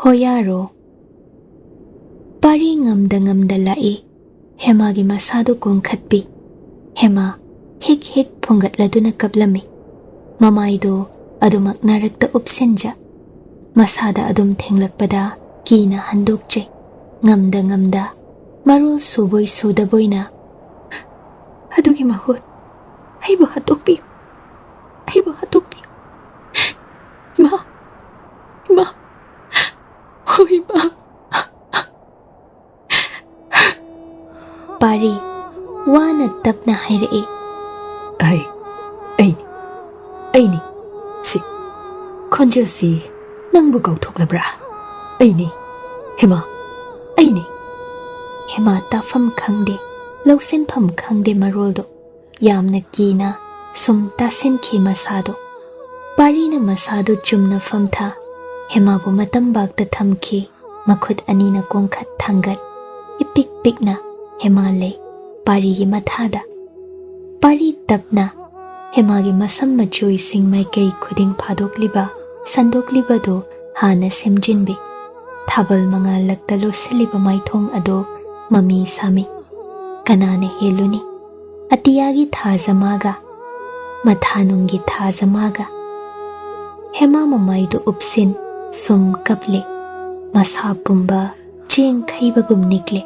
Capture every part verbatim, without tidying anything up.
ꯑꯣꯌꯥꯔꯣ꯫ ꯄꯥꯔꯤ ꯉꯝꯗ ꯉꯝꯗ ꯂꯥꯛꯏ꯫ ꯍꯦꯃꯥꯒꯤ ꯃꯁꯥꯗꯨ ꯀꯣꯟꯈꯠꯄꯤ꯫ ꯍꯦꯃꯥ ꯍꯤꯛ ꯍꯤꯛ ꯐꯨꯡꯒꯠꯂꯗꯨꯅ ꯀꯞꯂꯝꯃꯤ꯫ ꯃꯃꯥꯏꯗꯨ ꯑꯗꯨꯃꯛ ꯅꯥꯔꯛꯇ ꯎꯞꯁꯤꯟꯖ, ꯃꯁꯥꯗ ꯑꯗꯨꯝ ꯊꯦꯡꯂꯛꯄꯗ ꯀꯤꯅ ꯍꯟꯗꯣꯛꯆꯩ꯫ ꯉꯝꯗ ꯉꯝꯗ, ꯃꯔꯣꯜ ꯁꯨꯕꯣꯏ ꯁꯨꯗꯕꯣꯏꯅ, "ꯑꯗꯨꯒꯤ ꯃꯍꯨꯠ ꯑꯩꯕꯨ ꯍꯥꯠꯇꯣꯛꯄꯤꯌꯨ, ꯑꯩꯕꯨ ꯍꯥꯠꯇꯣꯛꯄꯤꯌꯨ, ꯏꯃꯥ, ꯏꯃꯥ, ꯑꯣ ꯏꯃꯥ"꯫ ꯄꯥꯔꯤ ꯋꯥꯅ ꯇꯞꯅ ꯍꯥꯏꯔꯛꯏ꯫ "ꯑꯩ, ꯑꯩꯅꯤ, ꯑꯩꯅꯤ꯫ ꯁꯤ ꯈꯣꯟꯖꯦꯜꯁꯤ ꯅꯪꯕꯨ ꯀꯧꯊꯣꯛꯂꯕ꯭ꯔꯥ? ꯑꯩꯅꯤ, ꯍꯦꯃꯥ, ꯑꯩꯅꯤ"꯫ ꯍꯦꯃꯥ ꯇꯥꯐꯝ ꯈꯪꯗꯦ, ꯂꯧꯁꯤꯟꯐꯝ ꯈꯪꯗꯦ ꯃꯔꯣꯜꯗꯣ꯫ ꯌꯥꯝꯅ ꯀꯤꯅ ꯁꯨꯝ ꯇꯥꯁꯤꯟꯈꯤ ꯃꯁꯥꯗꯣ꯫ ꯄꯥꯔꯤꯅ ꯃꯁꯥꯗꯨ ꯆꯨꯝꯅ ꯐꯝꯊ, ꯍꯦꯃꯥꯕꯨ ꯃꯇꯝꯕꯥꯛꯇ ꯊꯝꯈꯤ꯫ ꯃꯈꯨꯠ ꯑꯅꯤꯅ ꯀꯣꯡꯈꯠ ꯊꯥꯡꯒꯠ, ꯏꯄꯤꯛ ꯄꯤꯛꯅ ꯍꯦꯃꯥ ꯂꯩ, ꯄꯥꯔꯤꯒꯤ ꯃꯊꯥꯗ꯫ ꯄꯥꯔꯤ ꯇꯞꯅ ꯍꯦꯃꯥꯒꯤ ꯃꯁꯝ ꯃꯆꯨꯁꯤꯡ ꯃꯥꯏꯀꯩ ꯈꯨꯗꯤꯡ ꯐꯥꯗꯣꯛꯂꯤꯕ, ꯁꯟꯗꯣꯛꯂꯤꯕꯗꯨ ꯍꯥꯟꯅ ꯁꯦꯝꯖꯤꯟꯕꯤ꯫ ꯊꯥꯕꯜ ꯃꯉꯥꯜ ꯂꯛꯇ ꯂꯣꯠꯁꯤꯜꯂꯤꯕ ꯃꯥꯏꯊꯣꯡ ꯑꯗꯨ ꯃꯃꯤ ꯁꯥꯃꯤ꯫ ꯀꯅꯥꯅ ꯍꯦꯜꯂꯨꯅꯤ? ꯑꯇꯤꯌꯥꯒꯤ ꯊꯥꯖ ꯃꯥꯒ, ꯃꯊꯥꯅꯨꯡꯒꯤ ꯊꯥꯖ ꯃꯥꯒ꯫ ꯍꯦꯃꯥ ꯃꯃꯥꯏꯗꯨ ꯎꯞꯁꯤꯟ ꯁꯨꯝ ꯀꯞꯂꯦ꯫ ꯃꯁꯥ ꯄꯨꯝꯕ ꯆꯦꯡ ꯈꯩꯕꯒꯨꯝ ꯅꯤꯛꯂꯦ꯫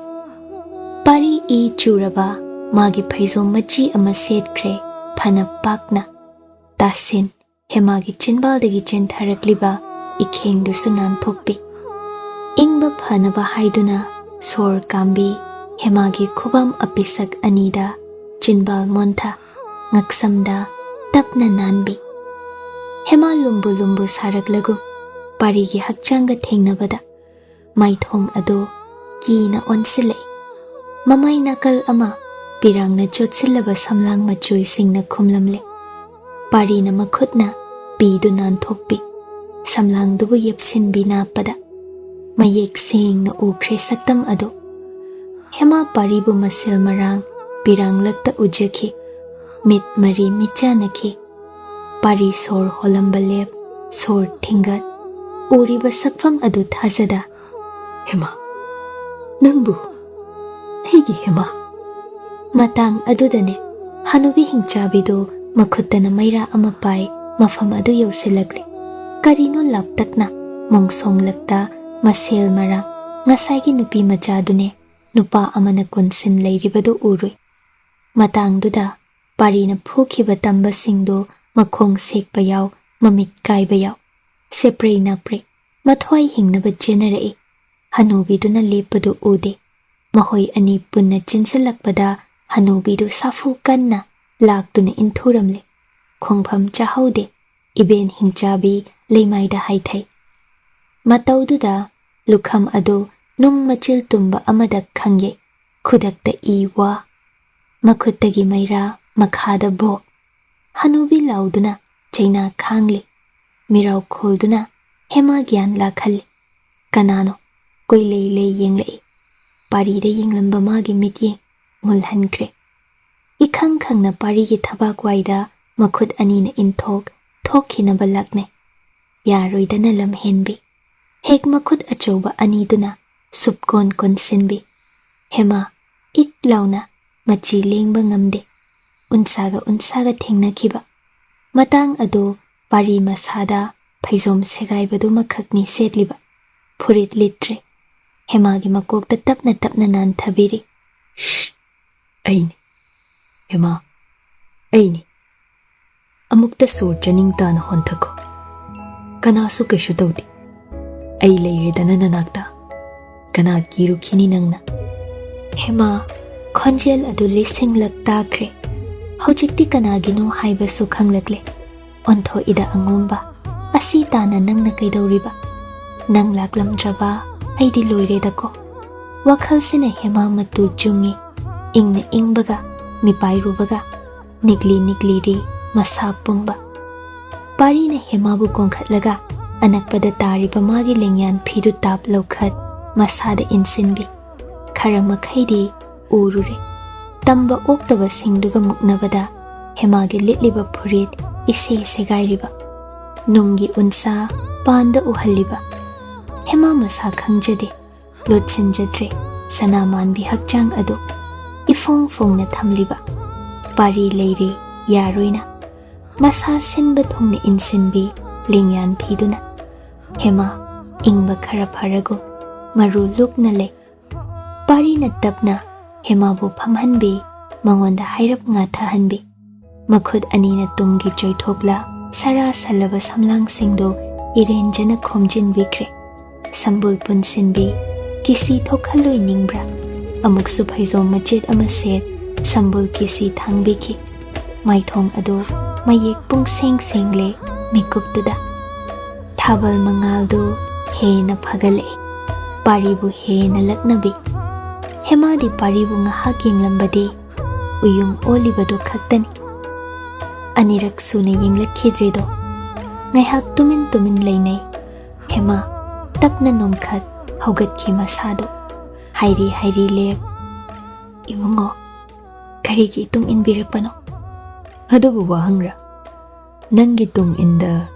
ꯄꯥꯔꯤ ꯏ ꯆꯨꯔꯕ ꯃꯥꯒꯤ ꯐꯩꯖꯣꯝ ꯃꯆꯤ ꯑꯃ ꯁꯦꯠꯈ꯭ꯔꯦ, ꯐꯅ ꯄꯥꯛꯅ꯫ ꯇꯥꯁꯤꯟ ꯍꯦꯃꯥꯒꯤ ꯆꯤꯟꯕꯥꯜꯗꯒꯤ ꯆꯦꯟꯊꯔꯛꯂꯤꯕ ꯏꯈꯦꯡꯗꯨꯁꯨ ꯅꯥꯟꯊꯣꯛꯄꯤ꯫ ꯏꯪꯕ ꯐꯅꯕ ꯍꯥꯏꯗꯨꯅ ꯁꯣꯔ ꯀꯥꯝꯕꯤ꯫ ꯍꯦꯃꯥꯒꯤ ꯈꯨꯕꯝ ꯑꯄꯤꯁꯛ ꯑꯅꯤꯗ ꯆꯤꯟꯕꯥꯜ ꯃꯣꯟꯊ, ꯉꯛꯁꯝꯗ ꯇꯞꯅ ꯅꯥꯟꯕꯤ꯫ ꯍꯦꯃꯥ ꯂꯨꯝꯕꯨ ꯂꯨꯝꯕꯨ ꯁꯥꯔꯛꯂꯒꯨꯝ ꯄꯥꯔꯤꯒꯤ ꯍꯛꯆꯥꯡꯒ ꯊꯦꯡꯅꯕꯗ ꯃꯥꯏꯊꯣꯡ ꯑꯗꯨ ꯀꯤꯅ ꯑꯣꯟꯁꯤꯜꯂꯛꯏ꯫ ꯃꯃꯥꯏ ꯅꯥꯀꯜ ꯑꯃ ꯄꯤꯔꯥꯡꯅ ꯆꯣꯠꯁꯤꯜꯂꯕ ꯁꯝꯂꯥꯡ ꯃꯆꯨꯁꯤꯡꯅ ꯈꯨꯝꯂꯝꯂꯦ꯫ ꯄꯥꯔꯤꯅ ꯃꯈꯨꯠꯅ ꯄꯤꯗꯨ ꯅꯥꯟꯊꯣꯛꯄꯤ꯫ ꯁꯝꯂꯥꯡꯗꯨꯕꯨ ꯌꯦꯞꯁꯤꯟꯕꯤ ꯅꯥꯞꯄꯗ ꯃꯌꯦꯛ ꯁꯦꯡꯅ ꯎꯈ꯭ꯔꯦ ꯁꯛꯇꯝ ꯑꯗꯨ꯫ ꯍꯦꯃꯥ ꯄꯥꯔꯤꯕꯨ ꯃꯁꯦꯜ ꯃꯔꯥꯡ ꯄꯤꯔꯥꯡꯂꯛꯇ ꯎꯖꯈꯤ꯫ ꯃꯤꯠ ꯃꯔꯤ ꯃꯤꯠꯆꯥꯟꯅꯈꯤ꯫ ꯄꯥꯔꯤ ꯁꯣꯔ ꯍꯣꯜꯂꯝꯕ ꯂꯦꯞ, ꯁꯣꯔ ꯊꯤꯡꯒꯠ, ꯎꯔꯤꯕ ꯁꯛꯐꯝ ꯑꯗꯨ ꯊꯥꯖꯗ, "ꯍꯦꯃꯥ, ꯅꯪꯕꯨ, ꯑꯩꯒꯤ ꯍꯦꯃꯥ!" ꯃꯇꯥꯡ ꯑꯗꯨꯗꯅꯦ ꯍꯅꯨꯕꯤ ꯍꯤꯡꯆꯥꯕꯤꯗꯨ ꯃꯈꯨꯠꯇꯅ ꯃꯩꯔꯥ ꯑꯃ ꯄꯥꯏ ꯃꯐꯝ ꯑꯗꯨ ꯌꯧꯁꯤꯜꯂꯛꯂꯤ꯫ ꯀꯔꯤꯅꯣ ꯂꯥꯞꯇꯛꯅ ꯃꯣꯡꯁꯣꯡꯂꯛꯇ ꯃꯁꯦꯜ ꯃꯔꯥꯡ ꯉꯁꯥꯏꯒꯤ ꯅꯨꯄꯤ ꯃꯆꯥꯗꯨꯅꯦ ꯅꯨꯄꯥ ꯑꯃꯅ ꯀꯣꯟꯁꯤꯟ ꯂꯩꯔꯤꯕꯗꯨ ꯎꯔꯨꯏ꯫ ꯃꯇꯥꯡꯗꯨꯗ ꯄꯥꯔꯤꯅ ꯐꯨꯈꯤꯕ ꯇꯝꯕꯁꯤꯡꯗꯨ ꯃꯈꯣꯡ ꯁꯦꯛꯄ ꯌꯥꯎ, ꯃꯃꯤꯠ ꯀꯥꯏꯕ ꯌꯥꯎ, ꯁꯦꯄ꯭ꯔꯩ ꯅꯥꯄ꯭ꯔꯩ, ꯃꯊ꯭ꯋꯥꯏ ꯍꯤꯡꯅꯕ ꯆꯦꯟꯅꯔꯛꯏ꯫ ꯍꯅꯨꯕꯤꯗꯨꯅ ꯂꯦꯞꯄꯗꯨ ꯎꯗꯦ꯫ ꯃꯈꯣꯏ ꯑꯅꯤ ꯄꯨꯟꯅ ꯆꯦꯟꯁꯤꯜꯂꯛꯄꯗ ꯍꯅꯨꯕꯤꯗꯨ ꯁꯥꯐꯨ ꯀꯟꯅ ꯂꯥꯛꯇꯨꯅ ꯏꯟꯊꯨꯔꯝꯂꯦ꯫ ꯈꯣꯡꯐꯝ ꯆꯥꯍꯧꯗꯦ꯫ ꯏꯕꯦꯟ ꯍꯤꯡꯆꯥꯕꯤ ꯂꯩꯃꯥꯏꯗ ꯍꯥꯏꯊꯩ꯫ ꯃꯇꯧꯗꯨꯗ ꯂꯨꯈꯝ ꯑꯗꯨ ꯅꯨꯡ ꯃꯆꯤꯜ ꯇꯨꯝꯕ ꯑꯃꯗ ꯈꯪꯌꯩ꯫ ꯈꯨꯗꯛꯇ ꯏ ꯋꯥ꯫ ꯃꯈꯨꯠꯇꯒꯤ ꯃꯩꯔꯥ ꯃꯈꯥꯗ ꯚꯣꯛ꯫ ꯍꯅꯨꯕꯤ ꯂꯥꯎꯗꯨꯅ ꯆꯩꯅꯥ ꯈꯥꯡꯂꯤ꯫ ꯃꯤꯔꯥꯎ ꯈꯣꯜꯗꯨꯅ ꯍꯦꯃꯥ ꯒ꯭ꯌꯥꯟ ꯂꯥꯛꯍꯜꯂꯤ꯫ ꯀꯅꯥꯅꯣ? ꯀꯣꯏꯂꯩ ꯂꯩ ꯌꯦꯡꯂꯛꯏ꯫ ꯄꯥꯔꯤꯗ ꯌꯦꯡꯂꯝꯕ ꯃꯥꯒꯤ ꯃꯤꯠꯌꯦꯡ ꯃꯨꯜꯍꯟꯈ꯭ꯔꯦ꯫ ꯏꯈꯪ ꯈꯪꯅ ꯄꯥꯔꯤꯒꯤ ꯊꯕꯥꯛ ꯋꯥꯏꯗ ꯃꯈꯨꯠ ꯑꯅꯤꯅ ꯏꯟꯊꯣꯛ ꯊꯣꯛꯈꯤꯅꯕ ꯂꯥꯛꯅꯩ꯫ ꯌꯥꯔꯣꯏꯗꯅ ꯂꯝꯍꯦꯟꯕꯤ꯫ ꯍꯦꯛ ꯃꯈꯨꯠ ꯑꯆꯧꯕ ꯑꯅꯤꯗꯨꯅ ꯁꯨꯞꯀꯣꯟ ꯀꯣꯟꯁꯤꯟꯕꯤ꯫ ꯍꯦꯃꯥ, ꯏꯛ ꯂꯥꯎꯅ ꯃꯆꯤ ꯂꯦꯡꯕ ꯉꯝꯗꯦ꯫ ꯎꯟꯁꯥꯒ ꯎꯟꯁꯥꯒ ꯊꯦꯡꯅꯈꯤꯕ꯫ ꯃꯇꯥꯡ ꯑꯗꯨ ꯄꯥꯔꯤ ꯃꯁꯥꯗ ꯐꯩꯖꯣꯝ ꯁꯦꯒꯥꯏꯕꯗꯨꯃꯈꯛꯅꯤ ꯁꯦꯠꯂꯤꯕ꯫ ꯐꯨꯔꯤꯠ ꯂꯤꯠꯇ꯭ꯔꯦ꯫ ꯍꯦꯃꯥꯒꯤ ꯃꯀꯣꯛꯇ ꯇꯞꯅ ꯇꯞꯅ ꯅꯥꯟꯊꯕꯤꯔꯤ꯫ "ꯁ꯭ꯁ! ꯑꯩꯅꯤ꯫ ꯍꯦꯃꯥ, ꯑꯩꯅꯤ꯫ ꯑꯃꯨꯛꯇ ꯁꯣꯔ ꯆꯅꯤꯡ ꯇꯥꯅ ꯍꯣꯟꯊꯈꯣ꯫ ꯀꯅꯥꯁꯨ ꯀꯩꯁꯨ ꯇꯧꯗꯦ꯫ ꯑꯩ ꯂꯩꯔꯦꯗꯅ ꯅꯅꯥꯛꯇ꯫ ꯀꯅꯥ ꯀꯤꯔꯨꯈꯤꯅꯤ ꯅꯪꯅ?" ꯍꯦꯃꯥ, ꯈꯣꯟꯖꯦꯜ ꯑꯗꯨ ꯂꯤꯁꯤꯡꯂꯛ ꯇꯥꯈ꯭ꯔꯦ꯫ ꯍꯧꯖꯤꯛꯇꯤ ꯀꯅꯥꯒꯤꯅꯣ ꯍꯥꯏꯕꯁꯨ ꯈꯪꯂꯛꯂꯦ꯫ ꯑꯣꯟꯊꯣꯛꯏꯗ ꯑꯉꯣꯝꯕ, ꯑꯁꯤ ꯇꯥꯅ ꯅꯪꯅ ꯀꯩꯗꯧꯔꯤꯕ? ꯅꯪ ꯂꯥꯛꯂꯝꯗ꯭ꯔꯕ ꯑꯩꯗꯤ ꯂꯣꯏꯔꯦꯗꯀꯣ꯫ ꯋꯥꯈꯜꯁꯤꯅ ꯍꯦꯃꯥ ꯃꯇꯨ ꯆꯨꯡꯉꯤ꯫ ꯏꯪꯅ ꯏꯪꯕꯒ, ꯃꯤꯄꯥꯏꯔꯨꯕꯒ, ꯅꯤꯛꯂꯤ ꯅꯤꯛꯂꯤꯔꯤ ꯃꯁꯥ ꯄꯨꯝꯕ꯫ ꯄꯥꯔꯤꯅ ꯍꯦꯃꯥꯕꯨ ꯀꯣꯟꯈꯠꯂꯒ ꯑꯅꯛꯄꯗ ꯇꯥꯔꯤꯕ ꯃꯥꯒꯤ ꯂꯦꯡꯌꯥꯟ ꯐꯤꯗꯨ ꯇꯥꯞ ꯂꯧꯈꯠ ꯃꯁꯥꯗ ꯏꯟꯁꯤꯟꯕꯤ꯫ ꯈꯔ ꯃꯈꯩꯗꯤ ꯎꯔꯨꯔꯦ꯫ ꯇꯝꯕ ꯑꯣꯛꯇꯕꯁꯤꯡꯗꯨꯒ ꯃꯨꯛꯅꯕꯗ ꯍꯦꯃꯥꯒꯤ ꯂꯤꯠꯂꯤꯕ ꯐꯨꯔꯤꯠ ꯏꯁꯦ ꯁꯦꯒꯥꯏꯔꯤꯕ꯫ ꯅꯨꯡꯒꯤ ꯎꯟꯁꯥ ꯄꯥꯟꯗ ꯎꯍꯜꯂꯤꯕ꯫ ꯍꯦꯃꯥ ꯃꯁꯥ ꯈꯪꯖꯗꯦ, ꯂꯣꯠꯁꯤꯟꯖꯗ꯭ꯔꯦ ꯁꯅꯥ ꯃꯥꯟꯕꯤ ꯍꯛꯆꯥꯡ ꯑꯗꯨ ꯏꯐꯣꯡ ꯐꯣꯡꯅ ꯊꯝꯂꯤꯕ꯫ ꯄꯥꯔꯤ ꯂꯩꯔꯦ ꯌꯥꯔꯣꯏꯅ ꯃꯁꯥ ꯁꯤꯟꯕ ꯊꯨꯡꯅ ꯏꯟꯁꯤꯟꯕꯤ ꯂꯦꯡꯌꯥꯟ ꯐꯤꯗꯨꯅ꯫ ꯍꯦꯃꯥ ꯏꯪꯕ ꯈꯔ ꯐꯔꯒꯨꯝ ꯃꯔꯨ ꯂꯨꯛꯅ ꯂꯩ꯫ ꯄꯥꯔꯤꯅ ꯇꯞꯅ ꯍꯦꯃꯥꯕꯨ ꯐꯝꯍꯟꯕꯤ, ꯃꯉꯣꯟꯗ ꯍꯥꯏꯔꯞ ꯉꯥꯊꯍꯟꯕꯤ꯫ ꯃꯈꯨꯠ ꯑꯅꯤꯅ ꯇꯨꯡꯒꯤ ꯆꯣꯏꯊꯣꯛꯂ ꯁꯔꯥ ꯁꯜꯂꯕ ꯁꯝꯂꯥꯡꯁꯤꯡꯗꯨ ꯏꯔꯦꯟꯖꯅ ꯈꯣꯝꯖꯤꯟꯕꯤꯈ꯭ꯔꯦ꯫ ꯁꯝꯕꯨꯜ ꯄꯨꯟꯁꯤꯟꯕꯤ, ꯀꯤꯁꯤ ꯊꯣꯛꯍꯜꯂꯣꯏ ꯅꯤꯡꯕ꯭ꯔꯥ? ꯑꯃꯨꯛꯁꯨ ꯐꯩꯖꯣꯝ ꯃꯆꯦꯠ ꯑꯃ ꯁꯦꯠ, ꯁꯝꯕꯨꯜ ꯀꯤꯁꯤ ꯊꯥꯡꯕꯤꯈꯤ꯫ ꯃꯥꯏꯊꯣꯡ ꯑꯗꯨ ꯃꯌꯦꯛ ꯄꯨꯡꯁꯦꯡ ꯁꯦꯡꯂꯦ ꯃꯤꯀꯨꯞꯇꯨꯗ꯫ ꯊꯥꯕꯜ ꯃꯉꯥꯜꯗꯨ ꯍꯦꯟꯅ ꯐꯒꯠꯂꯛꯏ꯫ ꯄꯥꯔꯤꯕꯨ ꯍꯦꯟꯅ ꯂꯛꯅꯕꯤ꯫ ꯍꯦꯃꯥꯗꯤ ꯄꯥꯔꯤꯕꯨ ꯉꯥꯏꯍꯥꯛ ꯌꯦꯡꯂꯝꯕꯗꯤ ꯎꯌꯨꯡ ꯑꯣꯜꯂꯤꯕꯗꯨ ꯈꯛꯇꯅꯤ꯫ ꯑꯅꯤꯔꯛ ꯁꯨꯅ ꯌꯦꯡꯂꯛꯈꯤꯗ꯭ꯔꯦꯗꯣ꯫ ꯉꯥꯏꯍꯥꯛ ꯇꯨꯃꯤꯟ ꯇꯨꯃꯤꯟ ꯂꯩꯅꯩ꯫ ꯍꯦꯃꯥ ꯇꯞꯅ ꯅꯣꯡꯈꯠ ꯍꯧꯒꯠꯈꯤ ꯃꯁꯥꯗꯨ꯫ ꯍꯥꯏꯔꯤ ꯍꯥꯏꯔꯤ ꯂꯦꯞ꯫ "ꯏꯕꯨꯡꯉꯣ, ꯀꯔꯤꯒꯤ ꯏꯇꯨꯡ ꯏꯟꯕꯤꯔꯛꯄꯅꯣ?" "ꯑꯗꯨꯕꯨ ꯋꯥꯍꯪꯔꯥ? ꯅꯪꯒꯤ ꯇꯨꯡ ꯏꯟꯗ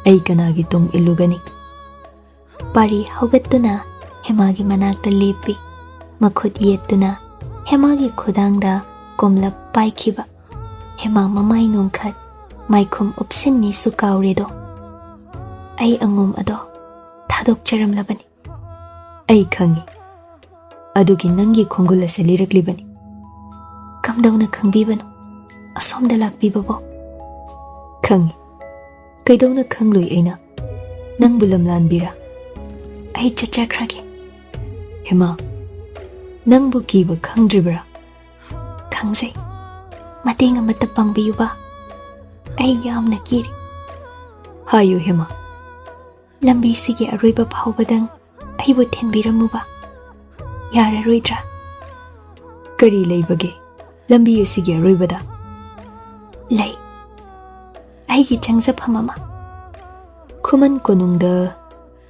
ꯑꯩ ꯀꯅꯥꯒꯤ ꯇꯨꯡ ꯏꯜꯂꯨꯒꯅꯤ?" ꯄꯥꯔꯤ ꯍꯧꯒꯠꯇꯨꯅ ꯍꯦꯃꯥꯒꯤ ꯃꯅꯥꯛꯇ ꯂꯦꯞꯄꯤ꯫ ꯃꯈꯨꯠ ꯌꯦꯠꯇꯨꯅ ꯍꯦꯃꯥꯒꯤ ꯈꯨꯗꯥꯡꯗ ꯀꯣꯝꯂꯞ ꯄꯥꯏꯈꯤꯕ꯫ ꯍꯦꯃꯥ ꯃꯃꯥꯏ ꯅꯣꯡꯈꯠ ꯃꯥꯏꯈꯨꯝ ꯎꯞꯁꯤꯟꯅꯤꯁꯨ ꯀꯥꯎꯔꯦꯗꯣ꯫ "ꯑꯩ ꯑꯉꯣꯝ ꯑꯗꯣ ꯊꯥꯗꯣꯛꯆꯔꯝꯂꯕꯅꯤ꯫" "ꯑꯩ ꯈꯪꯏ꯫ ꯑꯗꯨꯒꯤ ꯅꯪꯒꯤ ꯈꯣꯡꯒꯨꯜ ꯑꯁꯤ ꯂꯤꯔꯛꯂꯤꯕꯅꯤ꯫" "ꯀꯝꯗꯧꯅ ꯈꯪꯕꯤꯕꯅꯣ? ꯑꯁꯣꯝꯗ ꯂꯥꯛꯄꯤꯕꯕꯣ?" "ꯈꯪꯏ꯫ ꯀꯩꯗꯧꯅ ꯈꯪꯂꯣꯏ ꯑꯩꯅ? ꯅꯪꯕꯨ ꯂꯝꯂꯥꯟꯕꯤꯔꯥ?" "ꯑꯩ ꯆꯠꯆꯈ꯭ꯔꯒꯦ꯫" "ꯍꯦꯃꯥ, ꯅꯪꯕꯨ ꯀꯤꯕ ꯈꯪꯗ꯭ꯔꯤꯕ꯭ꯔꯥ?" "ꯈꯪꯖꯩ꯫ ꯃꯇꯦꯡ ꯑꯃꯠꯇ ꯄꯥꯡꯕꯤꯌꯨꯕ꯫ ꯑꯩ ꯌꯥꯝꯅ ꯀꯤꯔꯤ꯫" "ꯍꯥꯏꯌꯨ ꯍꯦꯃꯥ꯫" "ꯂꯝꯕꯤꯁꯤꯒꯤ ꯑꯔꯣꯏꯕ ꯐꯥꯎꯕꯗꯪ ꯑꯩꯕꯨ ꯊꯤꯟꯕꯤꯔꯝꯃꯨꯕ ꯌꯥꯔꯔꯣꯏꯗ꯭ꯔꯥ?" "ꯀꯔꯤ ꯂꯩꯕꯒꯦ ꯂꯝꯕꯤ ꯑꯁꯤꯒꯤ ꯑꯔꯣꯏꯕꯗ?" "ꯂꯩ, ꯑꯩꯒꯤ ꯆꯪꯖꯐꯝ ꯑꯃ꯫" "ꯈꯨꯃꯟ ꯀꯣꯅꯨꯡꯗ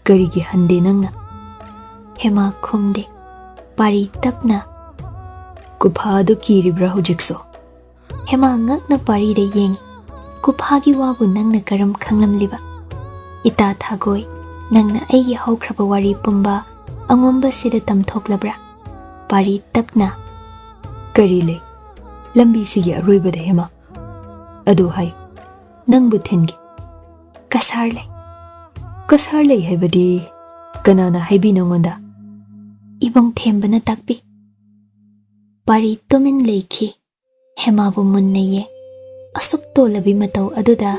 ꯀꯔꯤꯒꯤ ꯍꯟꯗꯦ ꯅꯪꯅ?" ꯍꯦꯃꯥ ꯈꯨꯝꯗꯦ꯫ ꯄꯥꯔꯤ ꯇꯞꯅ, "ꯀꯨꯐꯥꯗꯨ ꯀꯤꯔꯤꯕ꯭ꯔꯥ ꯍꯧꯖꯤꯛꯁꯨ?" ꯍꯦꯃꯥ ꯉꯛꯅ ꯄꯥꯔꯤꯗ ꯌꯦꯡꯏ꯫ "ꯀꯨꯐꯥꯒꯤ ꯋꯥꯕꯨ ꯅꯪꯅ ꯀꯔꯝ ꯈꯪꯂꯝꯂꯤꯕ?" "ꯏꯇꯥ ꯊꯥꯒꯣꯏ, ꯅꯪꯅ ꯑꯩꯒꯤ ꯍꯧꯈ꯭ꯔꯕ ꯋꯥꯔꯤ ꯄꯨꯝꯕ ꯑꯉꯣꯝꯕꯁꯤꯗ ꯇꯝꯊꯣꯛꯂꯕ꯭ꯔꯥ?" ꯄꯥꯔꯤ ꯇꯞꯅ, "ꯀꯔꯤ ꯂꯩ? ꯂꯝꯕꯤꯁꯤꯒꯤ ꯑꯔꯣꯏꯕꯗ ꯍꯦꯃꯥ꯫ ꯑꯗꯨ ꯍꯥꯏ, ꯅꯪꯕꯨ ꯊꯤꯟꯒꯦ꯫ ꯀꯁꯥꯔ ꯂꯩ꯫" "ꯀꯁꯥꯔ ꯂꯩ ꯍꯥꯏꯕꯗꯤ ꯀꯅꯥꯅ ꯍꯥꯏꯕꯤ ꯅꯉꯣꯟꯗ?" "ꯏꯕꯨꯡ ꯊꯦꯝꯕꯅ ꯇꯥꯛꯄꯤ꯫" ꯄꯥꯔꯤ ꯇꯨꯃꯤꯟ ꯂꯩꯈꯤ꯫ ꯍꯦꯃꯥꯕꯨ ꯃꯨꯟꯅ ꯌꯦꯡ꯫ ꯑꯁꯨꯛ ꯇꯣꯜꯂꯕꯤ ꯃꯇꯧ ꯑꯗꯨꯗ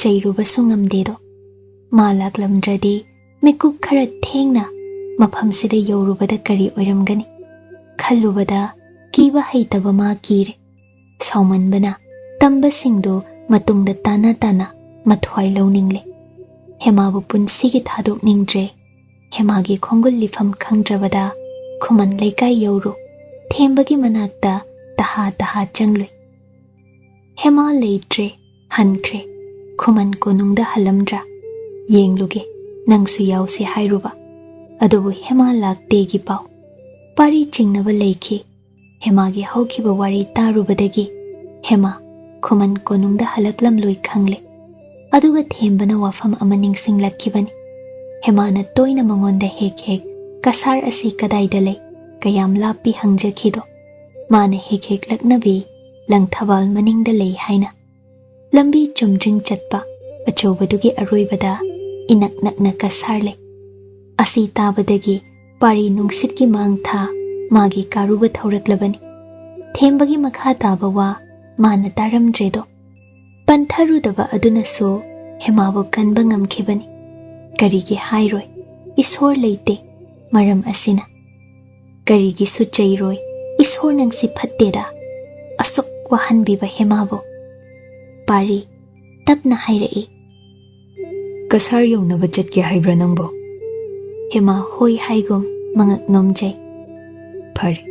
ꯆꯩꯔꯨꯕꯁꯨ ꯉꯝꯗꯦꯗꯣ꯫ ꯃꯥ ꯂꯥꯛꯂꯝꯗ꯭ꯔꯗꯤ ꯃꯤꯀꯨꯞ ꯈꯔ ꯊꯦꯡꯅ ꯃꯐꯝꯁꯤꯗ ꯌꯧꯔꯨꯕꯗ ꯀꯔꯤ ꯑꯣꯏꯔꯝꯒꯅꯤ? ꯈꯜꯂꯨꯕꯗ ꯀꯤꯕ ꯍꯩꯇꯕ ꯃꯥ ꯀꯤꯔꯦ꯫ ꯁꯥꯎꯃꯟꯕꯅ ꯇꯝꯕꯁꯤꯡꯗꯨ ꯃꯇꯨꯡꯗ ꯇꯥꯅ ꯇꯥꯅ ꯃꯊ꯭ꯋꯥꯏ ꯂꯧꯅꯤꯡꯂꯦ꯫ ꯍꯦꯃꯥꯕꯨ ꯄꯨꯟꯁꯤꯒꯤ ꯊꯥꯗꯣꯛꯅꯤꯡꯗ꯭ꯔꯦ꯫ ꯍꯦꯃꯥꯒꯤ ꯈꯣꯡꯒꯨꯜ ꯂꯤꯐꯝ ꯈꯪꯗ꯭ꯔꯕꯗ ꯈꯨꯃꯟ ꯂꯩꯀꯥꯏ ꯌꯧꯔꯨ꯫ ꯊꯦꯝꯕꯒꯤ ꯃꯅꯥꯛꯇ ꯇꯍꯥ ꯇꯍꯥ ꯆꯪꯂꯨꯏ꯫ ꯍꯦꯃꯥ ꯂꯩꯇ꯭ꯔꯦ, ꯍꯟꯈ꯭ꯔꯦ꯫ ꯈꯨꯃꯟ ꯀꯣꯅꯨꯡꯗ ꯍꯜꯂꯝꯗ꯭ꯔꯥ? ꯌꯦꯡꯂꯨꯒꯦ, ꯅꯪꯁꯨ ꯌꯥꯎꯁꯦ ꯍꯥꯏꯔꯨꯕ꯫ ꯑꯗꯨꯕꯨ ꯍꯦꯃꯥ ꯂꯥꯛꯇꯦꯒꯤ ꯄꯥꯎ꯫ ꯄꯥꯔꯤ ꯆꯤꯡꯅꯕ ꯂꯩꯈꯤ꯫ ꯍꯦꯃꯥꯒꯤ ꯍꯧꯈꯤꯕ ꯋꯥꯔꯤ ꯇꯥꯔꯨꯕꯗꯒꯤ ꯍꯦꯃꯥ ꯈꯨꯃꯟ ꯀꯣꯅꯨꯡꯗ ꯍꯜꯂꯛꯂꯝꯂꯣꯏ ꯈꯪꯂꯦ꯫ ꯑꯗꯨꯒ ꯊꯦꯝꯕꯅ ꯋꯥꯐꯝ ꯑꯃ ꯅꯤꯡꯁꯤꯡꯂꯛꯈꯤꯕꯅꯤ꯫ ꯍꯦꯃꯥꯅ ꯇꯣꯏꯅ ꯃꯉꯣꯟꯗ ꯍꯦꯛ ꯍꯦꯛ "ꯀꯁꯥꯔ ꯑꯁꯤ ꯀꯗꯥꯏꯗ ꯂꯩ, ꯀꯌꯥꯝ ꯂꯥꯞꯄꯤ?" ꯍꯪꯖꯈꯤꯗꯣ꯫ ꯃꯥꯅ ꯍꯦꯛ ꯍꯦꯛ ꯂꯛꯅꯕꯤ "ꯂꯪꯊꯕꯥꯜ ꯃꯅꯤꯡꯗ ꯂꯩ" ꯍꯥꯏꯅ꯫ ꯂꯝꯕꯤ ꯆꯨꯝꯗ꯭ꯔꯤꯡ ꯆꯠꯄ ꯑꯆꯧꯕꯗꯨꯒꯤ ꯑꯔꯣꯏꯕꯗ ꯏꯅꯛ ꯅꯛꯅ ꯀꯁꯥꯔ ꯂꯩ꯫ ꯑꯁꯤ ꯇꯥꯕꯗꯒꯤ ꯄꯥꯔꯤ ꯅꯨꯡꯁꯤꯠꯀꯤ ꯃꯥꯡ ꯊꯥ ꯃꯥꯒꯤ ꯀꯥꯔꯨꯕ ꯊꯧꯔꯛꯂꯕꯅꯤ꯫ ꯊꯦꯝꯕꯒꯤ ꯃꯈꯥ ꯇꯥꯕ ꯋꯥ ꯃꯥꯅ ꯇꯥꯔꯝꯗ꯭ꯔꯦꯗꯣ꯫ ꯄꯟꯊꯔꯨꯗꯕ ꯑꯗꯨꯅꯁꯨ ꯍꯦꯃꯥꯕꯨ ꯀꯟꯕ ꯉꯝꯈꯤꯕꯅꯤ꯫ ꯀꯔꯤꯒꯤ ꯍꯥꯏꯔꯣꯏ? ꯏꯁꯣꯔ ꯂꯩꯇꯦ꯫ ꯃꯔꯝ ꯑꯁꯤꯅ꯫ ꯀꯔꯤꯒꯤꯁꯨ ꯆꯩꯔꯣꯏ꯫ ꯏꯁꯣꯔ ꯅꯪꯁꯤ ꯐꯠꯇꯦꯗ꯫ ꯑꯁꯨꯛ ꯋꯥꯍꯟꯕꯤꯕ ꯍꯦꯃꯥꯕꯨ꯫ ꯄꯥꯔꯤ ꯇꯞꯅ ꯍꯥꯏꯔꯛꯏ꯫ "ꯀꯁꯥꯔ ꯌꯧꯅꯕ ꯆꯠꯀꯦ ꯍꯥꯏꯕ꯭ꯔꯥ ꯅꯪꯕꯣ?" ꯍꯦꯃꯥ ꯍꯣꯏ ꯍꯥꯏꯒꯨꯝ ꯃꯉꯛ ꯅꯣꯝꯖꯩ꯫ "ꯐꯔꯦ,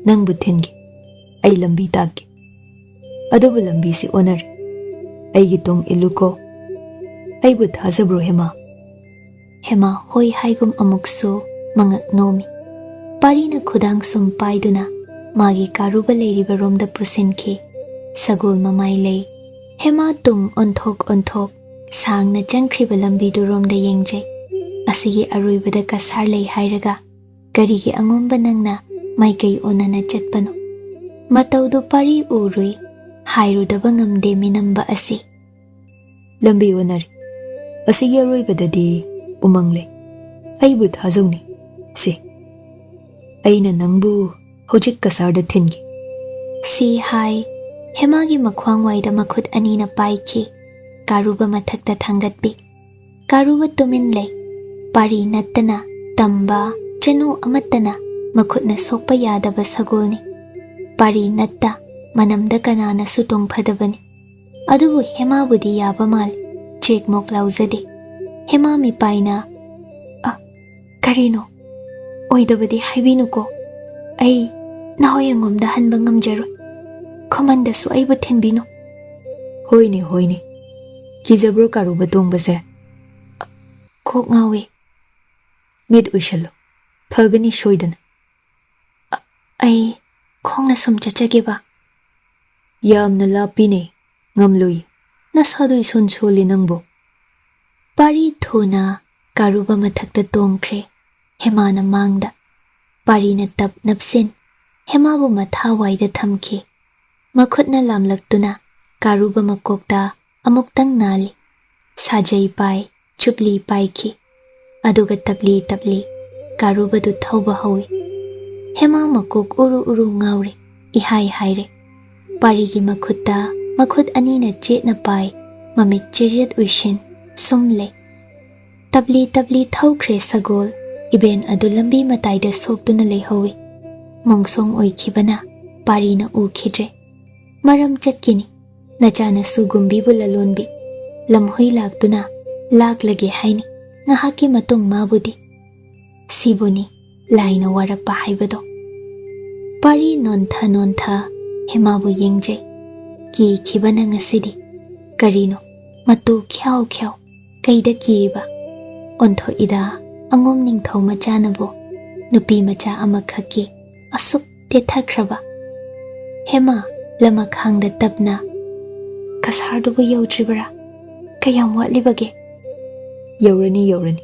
ꯅꯪꯕꯨ ꯊꯤꯟꯒꯦ꯫ ꯑꯩ ꯂꯝꯕꯤ ꯇꯥꯛꯀꯦ꯫ ꯑꯗꯨꯕꯨ ꯂꯝꯕꯤꯁꯤ ꯑꯣꯟꯅꯔꯦ꯫ ꯑꯩꯒꯤ ꯇꯨꯡ ꯏꯜꯂꯨꯀꯣ꯫ ꯑꯩꯕꯨ ꯊꯥꯖꯕ꯭ꯔꯣ ꯍꯦꯃꯥ?" ꯍꯦꯃꯥ ꯍꯣꯏ ꯍꯥꯏꯒꯨꯝ ꯑꯃꯨꯛꯁꯨ ꯃꯉꯛ ꯅꯣꯝꯃꯤ꯫ ꯄꯥꯔꯤꯅ ꯈꯨꯗꯥꯡ ꯁꯨꯝ ꯄꯥꯏꯗꯨꯅ ꯃꯥꯒꯤ ꯀꯥꯔꯨꯕ ꯂꯩꯔꯤꯕ ꯔꯣꯝꯗ ꯄꯨꯁꯤꯟꯈꯤ꯫ ꯁꯒꯣꯜ ꯃꯃꯥꯏ ꯂꯩ꯫ ꯍꯦꯃꯥ ꯇꯨꯡ ꯑꯣꯟꯊꯣꯛ ꯑꯣꯟꯊꯣꯛ ꯁꯥꯡꯅ ꯆꯪꯈ꯭ꯔꯤꯕ ꯂꯝꯕꯤꯗꯨꯔꯣꯝꯗ ꯌꯦꯡꯖꯩ꯫ ꯑꯁꯤꯒꯤ ꯑꯔꯣꯏꯕꯗ ꯀꯁꯥꯔ ꯂꯩ ꯍꯥꯏꯔꯒ ꯀꯔꯤꯒꯤ ꯑꯉꯣꯝꯕ ꯅꯪꯅ ꯃꯥꯏꯀꯩ ꯑꯣꯟꯅꯅ ꯆꯠꯄꯅꯣ? ꯃꯇꯧꯗꯨ ꯄꯥꯔꯤ ꯎꯔꯨꯏ꯫ ꯍꯥꯏꯔꯨꯗꯕ ꯉꯝꯗꯦ ꯃꯤꯅꯝꯕ ꯑꯁꯤ꯫ ꯂꯝꯕꯤ ꯑꯣꯟꯅꯔꯦ꯫ ꯑꯁꯤꯒꯤ ꯑꯔꯣꯏꯕꯗꯗꯤ ꯎꯃꯪ ꯂꯩ꯫ ꯑꯩꯕꯨ ꯊꯥꯖꯧꯅꯦ꯫ ꯁꯦ, ꯑꯩꯅ ꯅꯪꯕꯨ ꯍꯧꯖꯤꯛ ꯀꯁꯥꯔꯗ ꯊꯤꯟꯒꯦ꯫ ꯁꯤ ꯍꯥꯏ, ꯍꯦꯃꯥꯒꯤ ꯃꯈ꯭ꯋꯥꯡ ꯋꯥꯏꯗ ꯃꯈꯨꯠ ꯑꯅꯤꯅ ꯄꯥꯏꯈꯤ꯫ ꯀꯥꯔꯨꯕ ꯃꯊꯛꯇ ꯊꯥꯡꯒꯠꯄꯤ꯫ ꯀꯥꯔꯨꯕ ꯇꯨꯃꯤꯟ ꯂꯩ꯫ ꯄꯥꯔꯤ ꯅꯠꯇꯅ ꯇꯝꯕ ꯆꯅꯨ ꯑꯃꯠꯇꯅ ꯃꯈꯨꯠꯅ ꯁꯣꯛꯄ ꯌꯥꯗꯕ ꯁꯒꯣꯜꯅꯤ꯫ ꯄꯥꯔꯤ ꯅꯠꯇ ꯃꯅꯝꯗ ꯀꯅꯥꯅꯁꯨ ꯇꯣꯡꯐꯗꯕꯅꯤ꯫ ꯑꯗꯨꯕꯨ ꯍꯦꯃꯥꯕꯨꯗꯤ ꯌꯥꯕ ꯃꯥꯜꯂꯤ꯫ ꯆꯦꯛꯃꯣꯛ ꯂꯥꯎꯖꯗꯦ꯫ ꯍꯦꯃꯥ ꯃꯤꯄꯥꯏꯅ, "ꯑ, ꯀꯔꯤꯅꯣ? ꯑꯣꯏꯗꯕꯗꯤ ꯍꯥꯏꯕꯤꯅꯨꯀꯣ꯫ ꯑꯩ ꯅꯍꯣꯏ ꯑꯉꯣꯝꯗ ꯍꯟꯕ ꯉꯝꯖꯔꯣꯏ꯫ ꯈꯨꯃꯟꯗꯁꯨ ꯑꯩꯕꯨ ꯊꯤꯟꯕꯤꯅꯨ꯫" "ꯍꯣꯏꯅꯦ, ꯍꯣꯏꯅꯦ꯫ ꯀꯤꯖꯕ꯭ꯔꯣ ꯀꯥꯔꯨꯕ ꯇꯣꯡꯕꯁꯦ?" "ꯑ, ꯀꯣꯛ ꯉꯥꯎꯏ꯫" "ꯃꯤꯠ ꯎꯏꯁꯜꯂꯣ꯫ ꯐꯒꯅꯤ ꯁꯣꯏꯗꯅ꯫" "ꯑ-, ꯑꯩ ꯈꯣꯡꯅ ꯁꯨꯝ ꯆꯠꯆꯒꯦꯕ꯫" "ꯌꯥꯝꯅ ꯂꯥꯞꯄꯤꯅꯦ꯫ ꯉꯝꯂꯣꯏ꯫ ꯅꯁꯥꯗꯣ ꯏꯁꯣꯟ ꯁꯣꯜꯂꯤ ꯅꯪꯕꯨ꯫" ꯄꯥꯔꯤ ꯊꯨꯅ ꯀꯥꯔꯨꯕ ꯃꯊꯛꯇ ꯇꯣꯡꯈ꯭ꯔꯦ꯫ ꯍꯦꯃꯥꯅ ꯃꯥꯡꯗ꯫ ꯄꯥꯔꯤꯅ ꯇꯞ ꯅꯞꯁꯤꯟ ꯍꯦꯃꯥꯕꯨ ꯃꯊꯥ ꯋꯥꯏꯗ ꯊꯝꯈꯤ꯫ ꯃꯈꯨꯠꯅ ꯂꯥꯝꯂꯛꯇꯨꯅ ꯀꯥꯔꯨꯕ ꯃꯀꯣꯛꯇ ꯑꯃꯨꯛꯇꯪ ꯅꯥꯜꯂꯤ꯫ ꯁꯥꯖꯩ ꯄꯥꯏ, ꯆꯨꯞꯂꯤ ꯄꯥꯏꯈꯤ꯫ ꯑꯗꯨꯒ ꯇꯞꯂꯤ ꯇꯞꯂꯤ ꯀꯥꯔꯨꯕꯗꯨ ꯊꯧꯕ ꯍꯧꯏ꯫ ꯍꯦꯃꯥ ꯃꯀꯣꯛ ꯎꯔꯨ ꯎꯔꯨ ꯉꯥꯎꯔꯦ, ꯏꯍꯥꯏ ꯍꯥꯏꯔꯦ꯫ ꯄꯥꯔꯤꯒꯤ ꯃꯈꯨꯠꯇ ꯃꯈꯨꯠ ꯑꯅꯤꯅ ꯆꯦꯠꯅ ꯄꯥꯏ, ꯃꯃꯤꯠ ꯆꯦꯖꯦꯠ ꯎꯏꯁꯤꯟ ꯁꯨꯝ ꯂꯩ꯫ ꯇꯞꯂꯤ ꯇꯞꯂꯤ ꯊꯧꯈ꯭ꯔꯦ ꯁꯒꯣꯜ꯫ ꯏꯕꯦꯟ ꯑꯗꯨ ꯂꯝꯕꯤ ꯃꯇꯥꯏꯗ ꯁꯣꯛꯇꯨꯅ ꯂꯩꯍꯧꯏ꯫ ꯃꯣꯡꯁꯣꯡ ꯑꯣꯏꯈꯤꯕꯅ ꯄꯥꯔꯤꯅ ꯎꯈꯤꯗ꯭ꯔꯦ꯫ ꯃꯔꯝ ꯆꯠꯈꯤꯅꯤ꯫ ꯅꯆꯥꯅꯁꯨ ꯒꯨꯝꯕꯤꯕꯨ ꯂꯂꯣꯟꯕꯤ꯫ ꯂꯝꯍꯨꯏ ꯂꯥꯛꯇꯨꯅ ꯂꯥꯛꯂꯒꯦ ꯍꯥꯏꯅꯤ꯫ ꯉꯥꯏꯍꯥꯛꯀꯤ ꯃꯇꯨꯡ ꯃꯥꯕꯨꯗꯤ꯫ ꯁꯤꯕꯨꯅꯤ ꯂꯥꯏꯅ ꯋꯥꯔꯛꯄ ꯍꯥꯏꯕꯗꯣ꯫ ꯄꯥꯔꯤ ꯅꯣꯟꯊ ꯅꯣꯟꯊ ꯍꯦꯃꯥꯕꯨ ꯌꯦꯡꯖꯩ꯫ ꯀꯤꯈꯤꯕꯅ ꯉꯁꯤꯗꯤ꯫ ꯀꯔꯤꯅꯣ? ꯃꯇꯨ ꯈ꯭ꯌꯥꯎ ꯈ꯭ꯌꯥꯎ꯫ ꯀꯩꯗ ꯀꯤꯔꯤꯕ? ꯑꯣꯟꯊꯣꯛꯏꯗ, ꯑꯉꯣꯝ ꯅꯤꯡꯊꯧ ꯃꯆꯥꯅꯕꯨ꯫ ꯅꯨꯄꯤ ꯃꯆꯥ ꯑꯃꯈꯛꯀꯤ ꯑꯁꯨꯛ ꯇꯦꯊꯈ꯭ꯔꯕ꯫ ꯍꯦꯃꯥ, ꯂꯃꯈꯥꯡꯗ ꯇꯞꯅ, "ꯀꯁꯥꯔꯗꯨꯕꯨ ꯌꯧꯗ꯭ꯔꯤꯕꯔꯥ?" ꯀꯌꯥꯝ ꯋꯥꯠꯂꯤꯕꯒꯦ? ꯌꯧꯔꯅꯤ, ꯌꯧꯔꯅꯤ꯫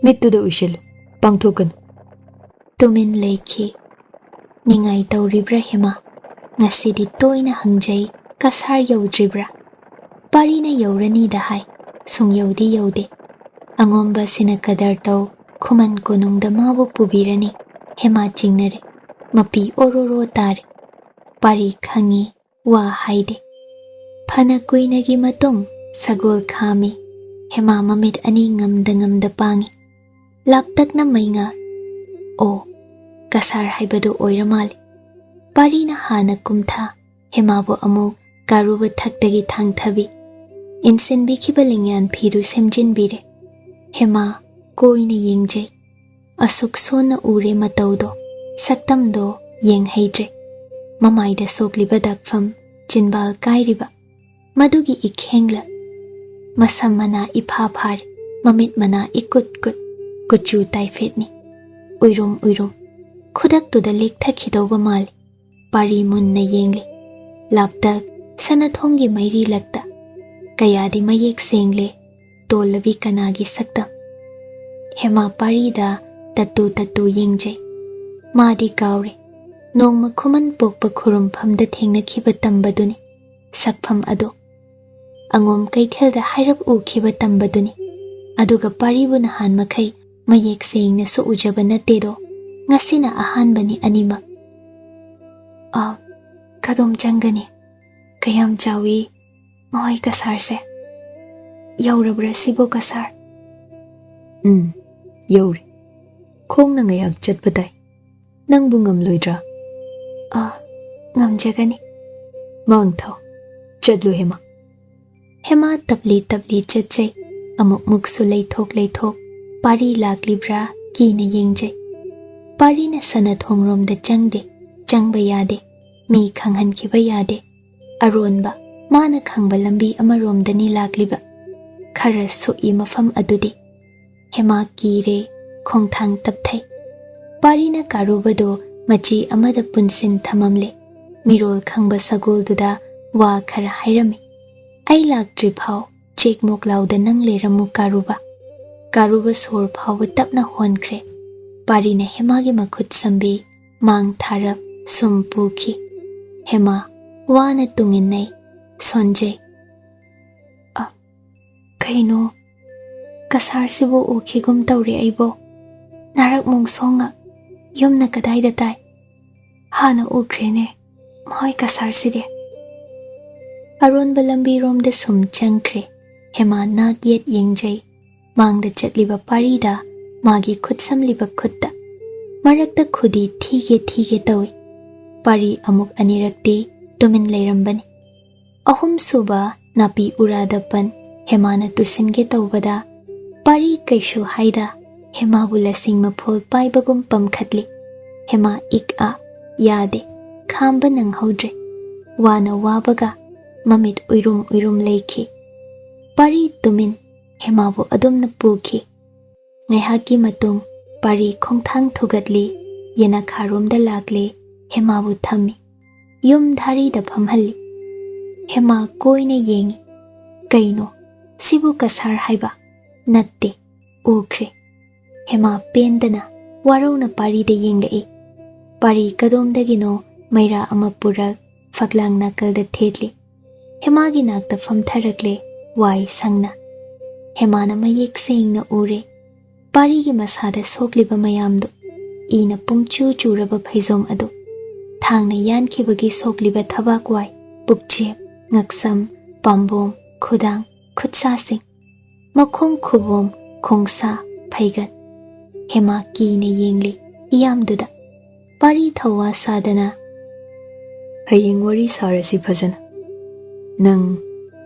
ꯃꯤꯠꯇꯨꯗ ꯎꯏꯁꯤꯜꯂꯨ꯫ ꯄꯥꯡꯊꯣꯛꯀꯅꯨ꯫ ꯇꯨꯃꯤꯟ ꯂꯩꯈꯤ꯫ ꯅꯤꯡꯉꯥꯏ ꯇꯧꯔꯤꯕ꯭ꯔꯥ ꯍꯦꯃꯥ? ꯉꯁꯤꯗꯤ ꯇꯣꯏꯅ ꯍꯪꯖꯩ, ꯀꯁꯥꯔ ꯌꯧꯗ꯭ꯔꯤꯕ꯭ꯔꯥ? ꯄꯥꯔꯤꯅ ꯌꯧꯔꯅꯤꯗ ꯍꯥꯏ, ꯁꯨꯡꯌꯧꯗꯤ ꯌꯧꯗꯦ꯫ ꯑꯉꯣꯝꯕꯁꯤꯅ ꯀꯗꯔ ꯇꯧ, ꯈꯨꯃꯟ ꯀꯣꯅꯨꯡꯗ ꯃꯥꯕꯨ ꯄꯨꯕꯤꯔꯅꯤ꯫ ꯍꯦꯃꯥ ꯆꯤꯡꯅꯔꯦ꯫ ꯃꯄꯤ ꯑꯣꯔꯣꯔꯣ ꯇꯥꯔꯦ꯫ ꯄꯥꯔꯤ ꯈꯪꯉꯤ, ꯋꯥ ꯍꯥꯏꯗꯦ꯫ ꯐꯅ ꯀꯨꯏꯅꯒꯤ ꯃꯇꯨꯡ ꯁꯒꯣꯜ ꯈꯥꯝꯃꯤ꯫ ꯍꯦꯃꯥ ꯃꯃꯤꯠ ꯑꯅꯤ ꯉꯝꯗ ꯉꯝꯗ ꯄꯥꯡꯉꯤ꯫ ꯂꯥꯞꯇꯛꯅ ꯃꯩꯉꯥꯜ꯫ ꯑꯣ, ꯀꯁꯥꯔ ꯍꯥꯏꯕꯗꯨ ꯑꯣꯏꯔ ꯃꯥꯜꯂꯦ꯫ ꯄꯥꯔꯤꯅ ꯍꯥꯟꯅ ꯀꯨꯝꯊ, ꯍꯦꯃꯥꯕꯨ ꯑꯃꯨꯛ ꯀꯥꯔꯨꯕ ꯊꯛꯇꯒꯤ ꯊꯥꯡꯊꯕꯤ꯫ ꯏꯟꯁꯤꯟꯕꯤꯈꯤꯕ ꯂꯦꯡꯌꯥꯟ ꯐꯤꯗꯨ ꯁꯦꯝꯖꯤꯟꯕꯤꯔꯦ꯫ ꯍꯦꯃꯥ ꯀꯣꯏꯅ ꯌꯦꯡꯖꯩ꯫ ꯑꯁꯨꯛ ꯁꯣꯟꯅ ꯎꯔꯦ ꯃꯇꯧꯗꯣ, ꯁꯛꯇꯝꯗꯣ ꯌꯦꯡꯍꯩꯗ꯭ꯔꯦ꯫ ꯃꯃꯥꯏꯗ ꯁꯣꯛꯂꯤꯕ ꯗꯥꯛꯐꯝ, ꯆꯤꯟꯕꯥꯜ ꯀꯥꯏꯔꯤꯕ, ꯃꯗꯨꯒꯤ ꯏꯈꯦꯡꯂ? ꯃꯁꯝ ꯃꯅꯥ ꯏꯐꯥ ꯐꯥꯔꯦ, ꯃꯃꯤꯠ ꯃꯅꯥ ꯏꯀꯨꯠ ꯀꯨꯠ, ꯀꯨꯆꯨ ꯇꯥꯏꯐꯦꯠꯅꯤ꯫ ꯎꯏꯔꯨꯝ ꯎꯏꯔꯨꯝ, ꯈꯨꯗꯛꯇꯨꯗ ꯂꯦꯛꯊꯈꯤꯗꯧꯕ ꯃꯥꯜꯂꯤ꯫ ꯄꯥꯔꯤ ꯃꯨꯟꯅ ꯌꯦꯡꯂꯤ꯫ ꯂꯥꯞꯇꯛ ꯁꯅꯥꯊꯣꯡꯒꯤ ꯃꯩꯔꯤ ꯂꯛꯇ ꯀꯌꯥꯗꯤ ꯃꯌꯦꯛ ꯁꯦꯡꯂꯦ ꯇꯣꯜꯂꯕꯤ ꯀꯅꯥꯒꯤ ꯁꯛꯇꯝ꯫ ꯍꯦꯃꯥ ꯄꯥꯔꯤꯗ ꯇꯠꯇꯨ ꯇꯠꯇꯨ ꯌꯦꯡꯖꯩ꯫ ꯃꯥꯗꯤ ꯀꯥꯎꯔꯦ, ꯅꯣꯡꯃ ꯈꯨꯃꯟ ꯄꯣꯛꯄ ꯈꯨꯔꯨꯝꯐꯝꯗ ꯊꯦꯡꯅꯈꯤꯕ ꯇꯝꯕꯗꯨꯅꯤ ꯁꯛꯐꯝ ꯑꯗꯣ꯫ ꯑꯉꯣꯝ ꯀꯩꯊꯦꯜꯗ ꯍꯥꯏꯔꯞ ꯎꯈꯤꯕ ꯇꯝꯕꯗꯨꯅꯤ꯫ ꯑꯗꯨꯒ ꯄꯥꯔꯤꯕꯨ ꯅꯍꯥꯟ ꯃꯈꯩ ꯃꯌꯦꯛ ꯁꯦꯡꯅꯁꯨ ꯎꯖꯕ ꯅꯠꯇꯦꯗꯣ꯫ ꯉꯁꯤꯅ ꯑꯍꯥꯟꯕꯅꯤ ꯑꯅꯤꯃꯛ꯫ ꯑ, ꯀꯗꯣꯝ ꯆꯪꯒꯅꯤ? ꯀꯌꯥꯝ ꯆꯥꯎꯏ ꯃꯈꯣꯏ ꯀꯁꯥꯔꯁꯦ? ꯌꯧꯔꯕ꯭ꯔꯥ ꯁꯤꯕꯣ ꯀꯁꯥꯔ? ꯎꯝ, ꯌꯧꯔꯦ꯫ ꯈꯣꯡꯅ ꯉꯥꯏꯍꯥꯛ ꯆꯠꯄ ꯇꯥꯏ꯫ ꯅꯪꯕꯨ ꯉꯝꯂꯣꯏꯗ꯭ꯔꯥ? ꯑ, ꯉꯝꯖꯒꯅꯤ꯫ ꯃꯥꯡ ꯊꯥꯎ꯫ ꯆꯠꯂꯨ ꯍꯦꯃꯥ꯫ ꯍꯦꯃꯥ ꯇꯞꯂꯤ ꯇꯞꯂꯤ ꯆꯠꯆꯩ꯫ ꯑꯃꯨꯛ ꯃꯨꯛꯁꯨ ꯂꯩꯊꯣꯛ ꯂꯩꯊꯣꯛ ꯄꯥꯔꯤ ꯂꯥꯛꯂꯤꯕ꯭ꯔꯥ ꯀꯤꯅ ꯌꯦꯡꯖꯩ꯫ ꯄꯥꯔꯤꯅ ꯁꯅꯥꯊꯣꯡꯔꯣꯝꯗ ꯆꯪꯗꯦ, ꯆꯪꯕ ꯌꯥꯗꯦ, ꯃꯤ ꯈꯪꯍꯟꯈꯤꯕ ꯌꯥꯗꯦ꯫ ꯑꯔꯣꯟꯕ, ꯃꯥꯅ ꯈꯪꯕ ꯂꯝꯕꯤ ꯑꯃꯔꯣꯝꯗꯅꯤ ꯂꯥꯛꯂꯤꯕ꯫ ꯈꯔ ꯁꯣꯛꯏ ꯃꯐꯝ ꯑꯗꯨꯗꯤ꯫ ꯍꯦꯃꯥ ꯀꯤꯔꯦ, ꯈꯣꯡꯊꯥꯡ ꯇꯞꯊꯩ꯫ ꯄꯥꯔꯤꯅ ꯀꯥꯔꯨꯕꯗꯣ ꯃꯆꯤ ꯑꯃꯗ ꯄꯨꯟꯁꯤꯟ ꯊꯝꯃꯝꯂꯦ꯫ ꯃꯤꯔꯣꯜ ꯈꯪꯕ ꯁꯒꯣꯜꯗꯨꯗ ꯋꯥ ꯈꯔ ꯍꯥꯏꯔꯝꯃꯤ꯫ ꯑꯩ ꯂꯥꯛꯇ꯭ꯔꯤ ꯐꯥꯎ ꯆꯦꯛꯃꯣꯛ ꯂꯥꯎꯗ ꯅꯪ ꯂꯩꯔꯝꯃꯨ ꯀꯥꯔꯨꯕ꯫ ꯀꯥꯔꯨꯕ ꯁꯣꯔ ꯐꯥꯎꯕ ꯇꯞꯅ ꯍꯣꯟꯈ꯭ꯔꯦ꯫ ꯄꯥꯔꯤꯅ ꯍꯦꯃꯥꯒꯤ ꯃꯈꯨꯠ ꯁꯝꯕꯤ ꯃꯥꯡ ꯊꯥꯔꯞ ꯁꯨꯝ ꯄꯨꯈꯤ꯫ ꯍꯦꯃꯥ ꯋꯥꯅ ꯇꯨꯡꯏꯟꯅꯩ, ꯁꯣꯟꯖꯩ꯫ "ꯑ, ꯀꯩꯅꯣ? ꯀꯁꯥꯔꯁꯤꯕꯨ ꯎꯈꯤꯒꯨꯝ ꯇꯧꯔꯦ ꯑꯩꯕꯣ꯫ ꯅꯥꯔꯛ ꯃꯣꯡꯁꯣꯡꯉ ꯌꯨꯝꯅ ꯀꯗꯥꯏꯗ ꯇꯥꯏ? ꯍꯥꯟꯅ ꯎꯈ꯭ꯔꯦꯅꯦ ꯃꯈꯣꯏ ꯀꯁꯥꯔꯁꯤꯗꯤ"꯫ ꯑꯔꯣꯟꯕ ꯂꯝꯕꯤꯔꯣꯝꯗ ꯁꯨꯝ ꯆꯪꯈ꯭ꯔꯦ꯫ ꯍꯦꯃꯥ ꯅꯥꯛ ꯌꯦꯠ ꯌꯦꯡꯖꯩ꯫ ꯃꯥꯡꯗ ꯆꯠꯂꯤꯕ ꯄꯥꯔꯤꯗ ꯃꯥꯒꯤ ꯈꯨꯠꯁꯝꯂꯤꯕ ꯈꯨꯠꯇ꯫ ꯃꯔꯛꯇ ꯈꯨꯗꯤ ꯊꯤꯒꯦ ꯊꯤꯒꯦ ꯇꯧꯏ꯫ ꯄꯥꯔꯤ ꯑꯃꯨꯛ ꯑꯅꯤꯔꯛꯇꯤ ꯇꯨꯃꯤꯟ ꯂꯩꯔꯝꯕꯅꯤ꯫ ꯑꯍꯨꯝꯁꯨꯕ ꯅꯥꯄꯤ ꯎꯔꯥꯗ ꯄꯟ ꯍꯦꯃꯥꯅ ꯇꯨꯁꯤꯟꯒꯦ ꯇꯧꯕꯗ, ꯄꯥꯔꯤ ꯀꯩꯁꯨ ꯍꯥꯏꯗ ꯍꯦꯃꯥꯕꯨ ꯂꯁꯤꯡ ꯃꯐꯣꯜ ꯄꯥꯏꯕꯒꯨꯝ ꯄꯝꯈꯠꯂꯤ꯫ ꯍꯦꯃꯥ ꯏꯛ ꯑ ꯌꯥꯗꯦ, ꯈꯥꯝꯕ ꯅꯪꯍꯧꯗ꯭ꯔꯦ꯫ ꯋꯥꯅ ꯋꯥꯕꯒ ꯃꯃꯤꯠ ꯎꯏꯔꯨꯝ ꯎꯏꯔꯨꯝ ꯂꯩꯈꯤ꯫ ꯄꯥꯔꯤ ꯇꯨꯃꯤꯟ ꯍꯦꯃꯥꯕꯨ ꯑꯗꯨꯝꯅ ꯄꯨꯈꯤ꯫ ꯉꯥꯏꯍꯥꯛꯀꯤ ꯃꯇꯨꯡ ꯄꯥꯔꯤ ꯈꯣꯡꯊꯥꯡ ꯊꯨꯒꯠꯂꯤ, ꯌꯦꯅꯈꯥꯔꯣꯝꯗ ꯂꯥꯛꯂꯦ, ꯍꯦꯃꯥꯕꯨ ꯊꯝꯃꯤ꯫ ꯌꯨꯝ ꯙꯥꯔꯤꯗ ꯐꯝꯍꯜꯂꯤ꯫ ꯍꯦꯃꯥ ꯀꯣꯏꯅ ꯌꯦꯡꯉꯤ꯫ "ꯀꯩꯅꯣ? ꯁꯤꯕꯨ ꯀꯁꯥꯔ ꯍꯥꯏꯕ? ꯅꯠꯇꯦ, ꯎꯈ꯭ꯔꯦ"꯫ ꯍꯦꯃꯥ ꯄꯦꯟꯗꯅ ꯋꯥꯔꯧꯅ ꯄꯥꯔꯤꯗ ꯌꯦꯡꯂꯛꯏ꯫ ꯄꯥꯔꯤ ꯀꯗꯣꯝꯗꯒꯤꯅꯣ ꯃꯩꯔꯥ ꯑꯃ ꯄꯨꯔꯛ ꯐꯛꯂꯥꯡ ꯅꯥꯀꯜꯗ ꯊꯦꯠꯂꯤ꯫ ꯍꯦꯃꯥꯒꯤ ꯅꯥꯛꯇ ꯐꯝꯊꯔꯛꯂꯦ, ꯋꯥꯏ ꯁꯪꯅ꯫ ꯍꯦꯃꯥꯅ ꯃꯌꯦꯛ ꯁꯦꯡꯅ ꯎꯔꯦ꯫ ꯄꯥꯔꯤꯒꯤ ꯃꯁꯥꯗ ꯁꯣꯛꯂꯤꯕ ꯃꯌꯥꯝꯗꯨ, ꯏꯅ ꯄꯨꯡꯆꯨ ꯆꯨꯔꯕ ꯐꯩꯖꯣꯝ ꯑꯗꯨ, ꯊꯥꯡꯅ ꯌꯥꯟꯈꯤꯕꯒꯤ ꯁꯣꯛꯂꯤꯕ ꯊꯕꯥꯛ ꯋꯥꯏ, ꯄꯨꯛꯆꯦꯞ, ꯉꯛꯁꯝ, ꯄꯥꯝꯕꯣꯝ, ꯈꯨꯗꯥꯡ, ꯈꯨꯠꯁꯥꯁꯤꯡ, ꯃꯈꯣꯡ ꯈꯨꯕꯣꯝ, ꯈꯣꯡꯁꯥ, ꯐꯩꯒꯟ꯫ ꯍꯦꯃꯥ ꯀꯤꯅ ꯌꯦꯡꯂꯤ ꯏꯌꯥꯝꯗꯨꯗ꯫ ꯄꯥꯔꯤ ꯊꯧꯋꯥ ꯁꯥꯗꯅ, "ꯍꯌꯦꯡ ꯋꯥꯔꯤ ꯁꯥꯔꯁꯤ ꯐꯖꯅ꯫ ꯅꯪ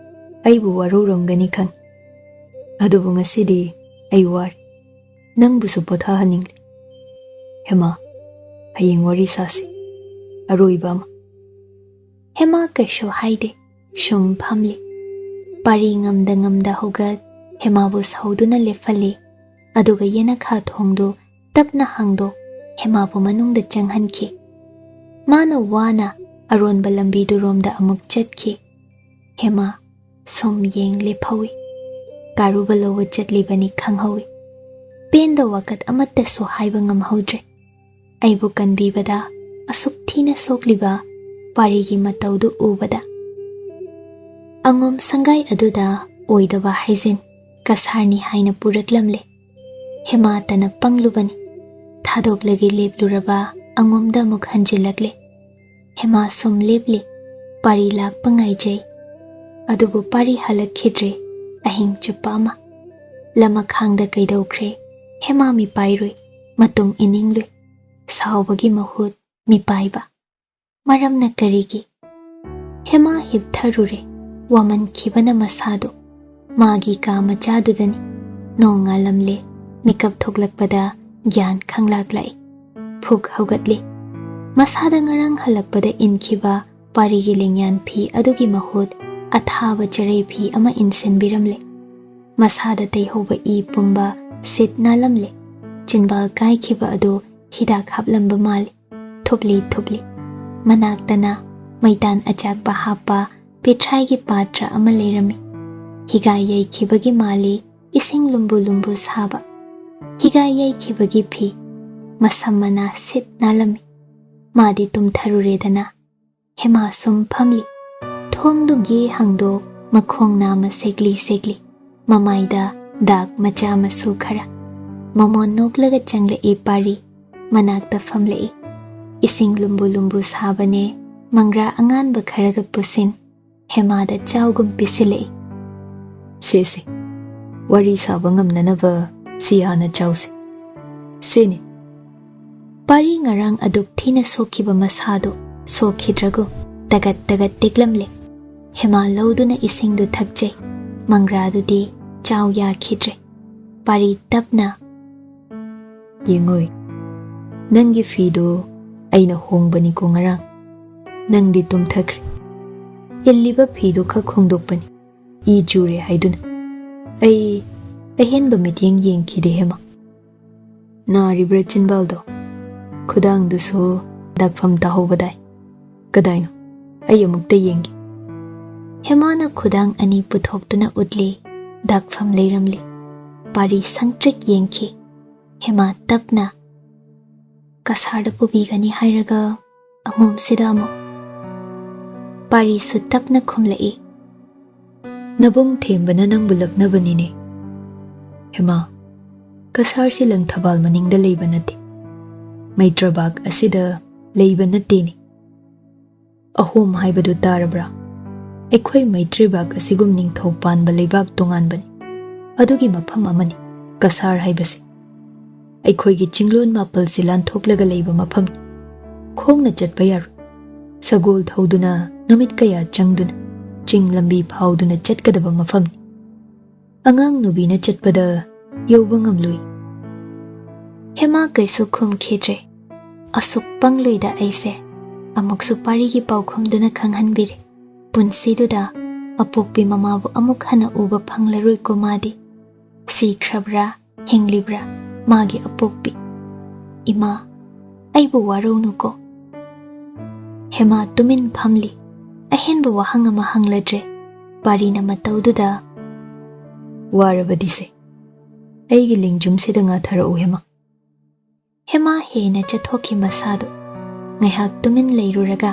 ꯑꯩꯕꯨ ꯋꯥꯔꯧꯔꯝꯒꯅꯤ ꯈꯪꯏ꯫ ꯑꯗꯨꯕꯨ ꯉꯁꯤꯗꯤ ꯑꯩ ꯋꯥꯔꯦ꯫ ꯅꯪꯕꯨꯁꯨ ꯄꯣꯊꯥꯍꯟꯅꯤꯡꯂꯦ꯫ ꯍꯦꯃꯥ, ꯍꯌꯦꯡ ꯋꯥꯔꯤ ꯁꯥꯁꯤ꯫ ꯑꯔꯣꯏꯕ ꯑꯃ"꯫ ꯍꯦꯃꯥ ꯀꯩꯁꯨ ꯍꯥꯏꯗꯦ, ꯁꯨꯝ ꯐꯝꯂꯤ꯫ ꯄꯥꯔꯤ ꯉꯝꯗ ꯉꯝꯗ ꯍꯧꯒꯠ ꯍꯦꯃꯥꯕꯨ ꯁꯧꯗꯨꯅ ꯂꯦꯞꯍꯜꯂꯤ꯫ ꯑꯗꯨꯒ ꯌꯦꯅꯈꯥ ꯊꯣꯡꯗꯨ ꯇꯞꯅ ꯍꯥꯡꯗꯣꯛ ꯍꯦꯃꯥꯕꯨ ꯃꯅꯨꯡꯗ ꯆꯪꯍꯟꯈꯤ꯫ ꯃꯥꯅ ꯋꯥꯅ ꯑꯔꯣꯟꯕ ꯂꯝꯕꯤꯗꯨꯔꯣꯝꯗ ꯑꯃꯨꯛ ꯆꯠꯈꯤ꯫ ꯍꯦꯃꯥ ꯁꯨꯝ ꯌꯦꯡ ꯂꯦꯞꯍꯧꯏ꯫ ꯀꯥꯔꯨꯕ ꯂꯧꯕ ꯆꯠꯂꯤꯕꯅꯤ ꯈꯪꯍꯧꯏ꯫ ꯄꯦꯟꯗ ꯋꯥꯀꯠ ꯑꯃꯠꯇꯁꯨ ꯍꯥꯏꯕ ꯉꯝꯍꯧꯗ꯭ꯔꯦ꯫ ꯑꯩꯕꯨ ꯀꯟꯕꯤꯕꯗ ꯑꯁꯨꯛ ꯊꯤꯅ ꯁꯣꯛꯂꯤꯕ ꯄꯥꯔꯤꯒꯤ ꯃꯇꯧꯗꯨ ꯎꯕꯗ꯫ ꯑꯉꯣꯝ ꯁꯪꯒꯥꯏ ꯑꯗꯨꯗ ꯑꯣꯏꯗꯕ ꯍꯥꯏꯖꯤꯟ ꯀꯁꯥꯔꯅꯤ ꯍꯥꯏꯅ ꯄꯨꯔꯛꯂꯝꯂꯦ꯫ ꯍꯦꯃꯥꯇꯅ ꯄꯪꯂꯨꯕꯅꯤ꯫ ꯊꯥꯗꯣꯛꯂꯒꯦ ꯂꯦꯞꯂꯨꯔꯕ ꯑꯉꯣꯝꯗ ꯑꯃꯨꯛ ꯍꯟꯖꯤꯜꯂꯛꯂꯦ꯫ ꯍꯦꯃꯥ ꯁꯨꯝ ꯂꯦꯞꯂꯤ꯫ ꯄꯥꯔꯤ ꯂꯥꯛꯄ ꯉꯥꯏꯖꯩ꯫ ꯑꯗꯨꯕꯨ ꯄꯥꯔꯤ ꯍꯜꯂꯛꯈꯤꯗ꯭ꯔꯦ꯫ ꯑꯍꯤꯡ ꯆꯨꯞꯄ ꯑꯃ꯫ ꯂꯃꯈꯥꯡꯗ ꯀꯩꯗꯧꯈ꯭ꯔꯦ? ꯍꯦꯃꯥ ꯃꯤꯄꯥꯏꯔꯨꯏ꯫ ꯃꯇꯨꯡ ꯏꯅꯤꯡꯂꯨꯏ꯫ ꯁꯥꯎꯕꯒꯤ ꯃꯍꯨꯠ ꯃꯤꯄꯥꯏꯕ꯫ ꯃꯔꯝꯅ ꯀꯔꯤꯒꯤ? ꯍꯦꯃꯥ ꯍꯤꯞꯊꯔꯨꯔꯦ꯫ ꯋꯥꯃꯟꯈꯤꯕꯅ ꯃꯁꯥꯗꯣ꯫ ꯃꯥꯒꯤ ꯀꯥ ꯃꯆꯥꯗꯨꯗꯅꯤ꯫ ꯅꯣꯡ ꯉꯥꯜꯂꯝꯂꯦ꯫ ꯃꯤꯀꯞ ꯊꯣꯛꯂꯛꯄꯗ ꯒ꯭ꯌꯥꯟ ꯈꯪꯂꯥꯛ ꯂꯥꯛꯏ꯫ ꯐꯨꯛ ꯍꯧꯒꯠꯂꯤ꯫ ꯃꯁꯥꯗ ꯉꯔꯥꯡ ꯍꯜꯂꯛꯄꯗ ꯏꯟꯈꯤꯕ ꯄꯥꯔꯤꯒꯤ ꯂꯦꯡꯌꯥꯟ ꯐꯤ ꯑꯗꯨꯒꯤ ꯃꯍꯨꯠ ꯑꯊꯥꯕ ꯆꯔꯩ ꯐꯤ ꯑꯃ ꯏꯟꯁꯤꯟꯕꯤꯔꯝꯂꯦ꯫ ꯃꯁꯥꯗ ꯇꯩꯍꯧꯕ ꯏ ꯄꯨꯝꯕ ꯁꯤꯠ ꯅꯥꯜꯂꯝꯂꯦ꯫ ꯆꯤꯟꯕꯥꯜ ꯀꯥꯏꯈꯤꯕ ꯑꯗꯨ ꯍꯤꯗꯥꯛ ꯍꯥꯞꯂꯝꯕ ꯃꯥꯜꯂꯤ꯫ ꯊꯨꯞꯂꯤ ꯊꯨꯞꯂꯤ꯫ ꯃꯅꯥꯛꯇꯅ ꯃꯩꯇꯥꯟ ꯑꯆꯥꯛꯄ ꯍꯥꯞꯄ ꯄꯦꯊ꯭ꯔꯥꯏꯒꯤ ꯄꯥꯇ꯭ꯔ ꯑꯃ ꯂꯩꯔꯝꯃꯤ꯫ ꯍꯤꯒꯥꯏ ꯌꯩꯈꯤꯕꯒꯤ ꯃꯥꯜꯂꯤ, ꯏꯁꯤꯡ ꯂꯨꯝꯕꯨ ꯂꯨꯝꯕꯨ ꯁꯥꯕ꯫ ꯍꯤꯒꯥꯏ ꯌꯩꯈꯤꯕꯒꯤ ꯐꯤ꯫ ꯃꯁꯝ ꯃꯅꯥ ꯁꯤꯠ ꯅꯥꯜꯂꯝꯃꯤ꯫ ꯃꯥꯗꯤ ꯇꯨꯝꯊꯔꯨꯔꯦꯗꯅ꯫ ꯍꯦꯃꯥ ꯁꯨꯝ ꯐꯝꯂꯤ꯫ ꯊꯣꯡꯗꯨ ꯒꯦ ꯍꯥꯡꯗꯣꯛ, ꯃꯈꯣꯡ ꯅꯥꯝꯃ ꯁꯦꯛꯂꯤ ꯁꯦꯛꯂꯤ꯫ ꯃꯃꯥꯏꯗ ꯗꯥꯛ ꯃꯆꯥ ꯃꯁꯨ ꯈꯔ꯫ ꯃꯃꯣꯟ ꯅꯣꯛꯂꯒ ꯆꯪꯂꯛꯏ ꯄꯥꯔꯤ꯫ ꯃꯅꯥꯛꯇ ꯐꯝꯂꯛꯏ꯫ ꯏꯁꯤꯡ ꯂꯨꯝꯕꯨ ꯂꯨꯝꯕꯨ ꯁꯥꯕꯅꯦ, ꯃꯪꯒ꯭ꯔꯥ ꯑꯉꯥꯟꯕ ꯈꯔꯒ ꯄꯨꯁꯤꯟ꯫ ꯍꯦꯃꯥꯗ ꯆꯥꯎꯒꯨꯝ ꯄꯤꯁꯤꯜꯂꯛꯏ꯫ "ꯁꯦ, ꯁꯦ, ꯋꯥꯔꯤ ꯁꯥꯕ ꯉꯝꯅꯅꯕ ꯁꯤ ꯍꯥꯟꯅ ꯆꯥꯎꯁꯦ꯫ ꯁꯤꯅꯤ꯫" ꯄꯥꯔꯤ ꯉꯔꯥꯡ ꯑꯗꯨꯛ ꯊꯤꯅ ꯁꯣꯛꯈꯤꯕ ꯃꯁꯥꯗꯣ ꯁꯣꯛꯈꯤꯗ꯭ꯔꯒꯨꯝ ꯇꯒꯠ ꯇꯒꯠ ꯇꯦꯛꯂꯝꯂꯦ꯫ ꯍꯦꯃꯥ ꯂꯧꯗꯨꯅ ꯏꯁꯤꯡꯗꯨ ꯊꯛꯆꯩ꯫ ꯃꯪꯒ꯭ꯔꯥꯗꯨꯗꯤ ꯆꯥꯎ ꯌꯥꯈꯤꯗ꯭ꯔꯦ꯫ ꯄꯥꯔꯤ ꯇꯞꯅ, "ꯌꯦꯡꯉꯣꯏ, ꯅꯪꯒꯤ ꯐꯤꯗꯨ ꯑꯩꯅ ꯍꯣꯡꯕꯅꯤꯀꯣ ꯉꯔꯥꯡ꯫ ꯅꯪꯗꯤ ꯇꯨꯝꯊꯈ꯭ꯔꯦ꯫ ꯏꯜꯂꯤꯕ ꯐꯤꯗꯨ ꯈꯛ ꯍꯣꯡꯗꯣꯛꯄꯅꯤ, ꯏ ꯆꯨꯔꯦ ꯍꯥꯏꯗꯨꯅ꯫ ꯑꯩ ꯑꯍꯦꯟꯕ ꯃꯤꯠꯌꯦꯡ ꯌꯦꯡꯈꯤꯗꯦ ꯍꯦꯃꯥ꯫ ꯅꯥꯔꯤꯕ꯭ꯔꯥ ꯆꯤꯟꯕꯥꯜꯗꯣ? ꯈꯨꯗꯥꯡꯗꯨꯁꯨ ꯗꯥꯛꯐꯝ ꯇꯥꯍꯧꯕꯗꯥꯏ꯫ ꯀꯗꯥꯏꯅꯣ? ꯑꯩ ꯑꯃꯨꯛꯇ ꯌꯦꯡꯒꯦ꯫" ꯍꯦꯃꯥꯅ ꯈꯨꯗꯥꯡ ꯑꯅꯤ ꯄꯨꯊꯣꯛꯇꯨꯅ ꯎꯠꯂꯤ꯫ ꯗꯥꯛꯐꯝ ꯂꯩꯔꯝꯂꯤ꯫ ꯄꯥꯔꯤ ꯁꯪꯇ꯭ꯔꯤꯛ ꯌꯦꯡꯈꯤ꯫ ꯍꯦꯃꯥ ꯇꯞꯅ, "ꯀꯁꯥꯔꯗ ꯄꯨꯕꯤꯒꯅꯤ ꯍꯥꯏꯔꯒ ꯑꯉꯣꯝꯁꯤꯗ ꯑꯃꯨꯛ?" ꯄꯥꯔꯤꯁꯨ ꯇꯞꯅ ꯈꯨꯝꯂꯛꯏ꯫ "ꯅꯕꯨꯡ ꯊꯦꯝꯕꯅ ꯅꯪꯕꯨ ꯂꯛꯅꯕꯅꯤꯅꯦ꯫ ꯍꯦꯃꯥ, ꯀꯁꯥꯔꯁꯤ ꯂꯪꯊꯕꯥꯜ ꯃꯅꯤꯡꯗ ꯂꯩꯕ ꯅꯠꯇꯦ꯫ ꯃꯩꯇ꯭ꯔꯕꯥꯛ ꯑꯁꯤꯗ ꯂꯩꯕ ꯅꯠꯇꯦꯅꯦ꯫ ꯑꯍꯣꯝ ꯍꯥꯏꯕꯗꯨ ꯇꯥꯔꯕ꯭ꯔꯥ? ꯑꯩꯈꯣꯏ ꯃꯩꯇ꯭ꯔꯕꯥꯛ ꯑꯁꯤꯒꯨꯝ ꯅꯤꯡꯊꯧ ꯄꯥꯟꯕ ꯂꯩꯕꯥꯛ ꯇꯣꯉꯥꯟꯕꯅꯤ꯫ ꯑꯗꯨꯒꯤ ꯃꯐꯝ ꯑꯃꯅꯤ ꯀꯁꯥꯔ ꯍꯥꯏꯕꯁꯤ꯫ ꯑꯩꯈꯣꯏꯒꯤ ꯆꯤꯡꯂꯣꯟ ꯃꯥꯄꯜꯁꯤ ꯂꯥꯟꯊꯣꯛꯂꯒ ꯂꯩꯕ ꯃꯐꯝꯅꯤ꯫ ꯈꯣꯡꯅ ꯆꯠꯄ ꯌꯥꯔꯣꯏ꯫ ꯁꯒꯣꯜ ꯊꯧꯗꯨꯅ ꯅꯨꯃꯤꯠ ꯀꯌꯥ ꯆꯪꯗꯨꯅ ꯆꯤꯡ ꯂꯝꯕꯤ ꯐꯥꯎꯗꯨꯅ ꯆꯠꯀꯗꯕ ꯃꯐꯝꯅꯤ꯫ ꯑꯉꯥꯡ ꯅꯨꯕꯤꯅ ꯆꯠꯄꯗ ꯌꯧꯕ ꯉꯝꯂꯣꯏ꯫" ꯍꯦꯃꯥ ꯀꯩꯁꯨ ꯈꯨꯝꯈꯤꯗ꯭ꯔꯦ꯫ ꯑꯁꯨꯛ ꯄꯪꯂꯣꯏꯗ ꯑꯩꯁꯦ꯫ ꯑꯃꯨꯛꯁꯨ ꯄꯥꯔꯤꯒꯤ ꯄꯥꯎꯈꯨꯝꯗꯨꯅ ꯈꯪꯍꯟꯕꯤꯔꯦ꯫ ꯄꯨꯟꯁꯤꯗꯨꯗ ꯑꯄꯣꯛꯄꯤ ꯃꯃꯥꯕꯨ ꯑꯃꯨꯛ ꯍꯟꯅ ꯎꯕ ꯐꯪꯂꯔꯣꯏꯀꯣ ꯃꯥꯗꯤ꯫ ꯁꯤꯈ꯭ꯔꯕ꯭ꯔꯥ, ꯍꯤꯡꯂꯤꯕ꯭ꯔꯥ ꯃꯥꯒꯤ ꯑꯄꯣꯛꯄꯤ? ꯏꯃꯥ, ꯑꯩꯕꯨ ꯋꯥꯔꯧꯅꯨꯀꯣ꯫ ꯍꯦꯃꯥ ꯇꯨꯃꯤꯟ ꯐꯝꯂꯤ꯫ ꯑꯍꯦꯟꯕ ꯋꯥꯍꯪ ꯑꯃ ꯍꯪꯂꯗ꯭ꯔꯦ꯫ ꯄꯥꯔꯤꯅ ꯃꯇꯧꯗꯨꯗ, "ꯋꯥꯔꯕꯗꯤꯁꯦ, ꯑꯩꯒꯤ ꯂꯦꯡꯖꯨꯝꯁꯤꯗ ꯉꯥꯊꯔꯛꯎ ꯍꯦꯃꯥ꯫" ꯍꯦꯃꯥ ꯍꯦꯟꯅ ꯆꯠꯊꯣꯛꯈꯤ ꯃꯁꯥꯗꯨ꯫ ꯉꯥꯏꯍꯥꯛ ꯇꯨꯃꯤꯟ ꯂꯩꯔꯨꯔꯒ,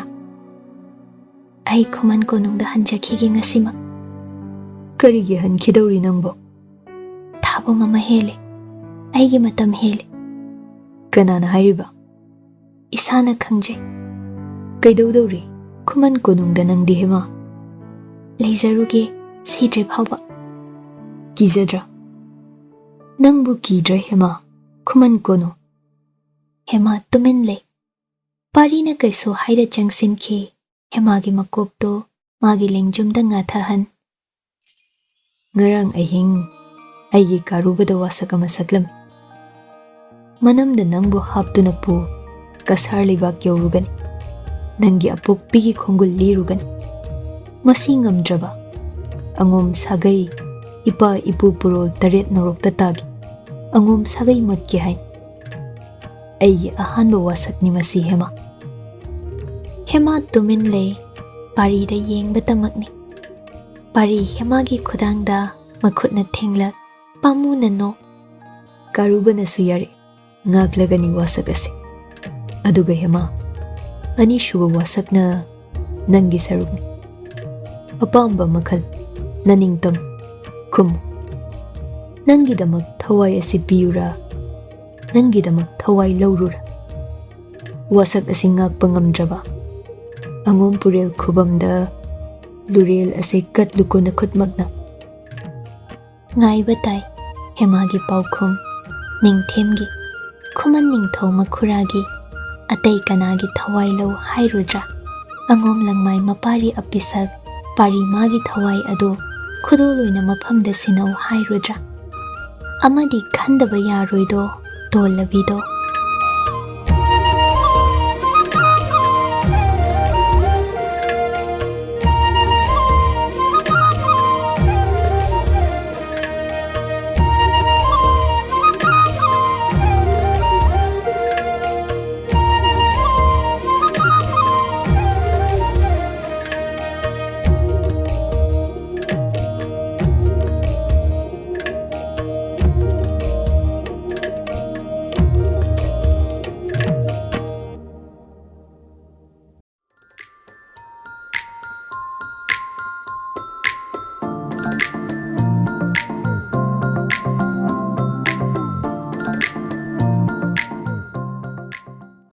"ꯑꯩ ꯈꯨꯃꯟ ꯀꯣꯅꯨꯡꯗ ꯍꯟꯖꯈꯤꯒꯦ ꯉꯁꯤꯃꯛ꯫" "ꯀꯔꯤꯒꯤ ꯍꯟꯈꯤꯗꯧꯔꯤ ꯅꯪꯕꯣ?" "ꯊꯥꯕꯨꯝ ꯑꯃ ꯍꯦꯜꯂꯦ꯫ ꯑꯩꯒꯤ ꯃꯇꯝ ꯍꯦꯜꯂꯦ꯫" "ꯀꯅꯥꯅ ꯍꯥꯏꯔꯤꯕ?" "ꯏꯁꯥꯅ ꯈꯪꯖꯩ꯫" "ꯀꯩꯗꯧꯗꯧꯔꯤ ꯈꯨꯃꯟ ꯀꯣꯅꯨꯡꯗ ꯅꯪꯗꯤ ꯍꯦꯃꯥ?" "ꯂꯩꯖꯔꯨꯒꯦ, ꯁꯤꯗ꯭ꯔꯤ ꯐꯥꯎꯕ꯫" "ꯀꯤꯖꯗ꯭ꯔꯥ?" "ꯅꯪꯕꯨ ꯀꯤꯗ꯭ꯔꯥ ꯍꯦꯃꯥ? ꯈꯨꯃꯟ ꯀꯣꯅꯨ꯫" ꯍꯦꯃꯥ ꯇꯨꯃꯤꯟ ꯂꯩ꯫ ꯄꯥꯔꯤꯅ ꯀꯩꯁꯨ ꯍꯥꯏꯗ ꯆꯪꯁꯤꯟꯈꯤ꯫ ꯍꯦꯃꯥꯒꯤ ꯃꯀꯣꯛꯇꯨ ꯃꯥꯒꯤ ꯂꯦꯡꯖꯨꯝꯗ ꯉꯥꯊꯍꯟ꯫ "ꯉꯔꯥꯡ ꯑꯍꯤꯡ ꯑꯩꯒꯤ ꯀꯥꯔꯨꯕꯗ ꯋꯥꯁꯛ ꯑꯃ ꯁꯛꯂꯝꯃꯤ꯫ ꯃꯅꯝꯗ ꯅꯪꯕꯨ ꯍꯥꯞꯇꯨꯅ ꯄꯨ ꯀꯁꯥꯔ ꯂꯩꯕꯥꯛ ꯌꯧꯔꯨꯒꯅꯤ꯫ ꯅꯪꯒꯤ ꯑꯄꯣꯛꯄꯤꯒꯤ ꯈꯣꯡꯒꯨꯜ ꯂꯤꯔꯨꯒꯅꯤ꯫ ꯃꯁꯤ ꯉꯝꯗ꯭ꯔꯕ ꯑꯉꯣꯝ ꯁꯥꯒꯩ, ꯏꯄꯥ ꯏꯄꯨ ꯄꯨꯔꯣꯜ ꯇꯔꯦꯠ ꯅꯣꯔꯣꯛꯇ ꯇꯥꯒꯦ꯫ ꯑꯉꯣꯝ ꯁꯥꯒꯩ ꯃꯨꯠꯀꯦ ꯍꯥꯏꯅ꯫ ꯑꯩꯒꯤ ꯑꯍꯥꯟꯕ ꯋꯥꯁꯛꯅꯤ ꯃꯁꯤ ꯍꯦꯃꯥ꯫" ꯍꯦꯃꯥ ꯇꯨꯃꯤꯟ ꯂꯩ꯫ ꯄꯥꯔꯤꯗ ꯌꯦꯡꯕꯇꯃꯛꯅꯤ꯫ ꯄꯥꯔꯤ ꯍꯦꯃꯥꯒꯤ ꯈꯨꯗꯥꯡꯗ ꯃꯈꯨꯠꯅ ꯊꯦꯡꯂꯛ, ꯄꯥꯝꯃꯨꯅ ꯅꯣꯛ꯫ ꯀꯥꯔꯨꯕꯅꯁꯨ ꯌꯥꯔꯦ, ꯉꯥꯛꯂꯒꯅꯤ ꯋꯥꯁꯛ ꯑꯁꯤ꯫ ꯑꯗꯨꯒ ꯍꯦꯃꯥ, ꯑꯅꯤꯁꯨꯕ ꯋꯥꯁꯛꯅ ꯅꯪꯒꯤ ꯁꯔꯨꯛꯅꯤ꯫ ꯑꯄꯥꯝꯕ ꯃꯈꯜ, ꯅꯅꯤꯡꯇꯝ, ꯈꯨꯝꯃꯨ꯫ ꯅꯪꯒꯤꯗꯃꯛ ꯊꯋꯥꯏ ꯑꯁꯤ ꯄꯤꯌꯨꯔꯥ? ꯅꯪꯒꯤꯗꯃꯛ ꯊꯋꯥꯏ ꯂꯧꯔꯨꯔꯥ? ꯋꯥꯁꯛ ꯑꯁꯤ ꯉꯥꯛꯄ ꯉꯝꯗ꯭ꯔꯕ ꯑꯉꯣꯝ ꯄꯨꯔꯦꯜ ꯈꯨꯕꯝꯗ ꯂꯨꯔꯦꯜ ꯑꯁꯤ ꯀꯠꯂꯨꯀꯣ ꯅꯈꯨꯠꯃꯛꯅ꯫ ꯉꯥꯏꯕ ꯇꯥꯏ ꯍꯦꯃꯥꯒꯤ ꯄꯥꯎꯈꯨꯝ, ꯅꯤꯡꯊꯦꯝꯒꯤ, ꯈꯨꯃꯟ ꯅꯤꯡꯊꯧ ꯃꯈꯨꯔꯥꯒꯤ, ꯑꯇꯩ ꯀꯅꯥꯒꯤ ꯊꯋꯥꯏ ꯂꯧ ꯍꯥꯏꯔꯨꯗ꯭ꯔꯥ? ꯑꯉꯣꯝ ꯂꯪꯃꯥꯏ ꯃꯄꯥꯔꯤ ꯑꯄꯤꯁꯛ ꯄꯥꯔꯤ ꯃꯥꯒꯤ ꯊꯋꯥꯏ ꯑꯗꯨ ꯈꯨꯗꯣꯜ ꯑꯣꯏꯅ ꯃꯐꯝꯗ ꯁꯤꯟꯅꯧ ꯍꯥꯏꯔꯨꯗ꯭ꯔꯥ? ꯑꯃꯗꯤ ꯈꯟꯗꯕ ꯌꯥꯔꯣꯏꯗꯣ, ꯇꯣꯜꯂꯕꯤꯗꯣ,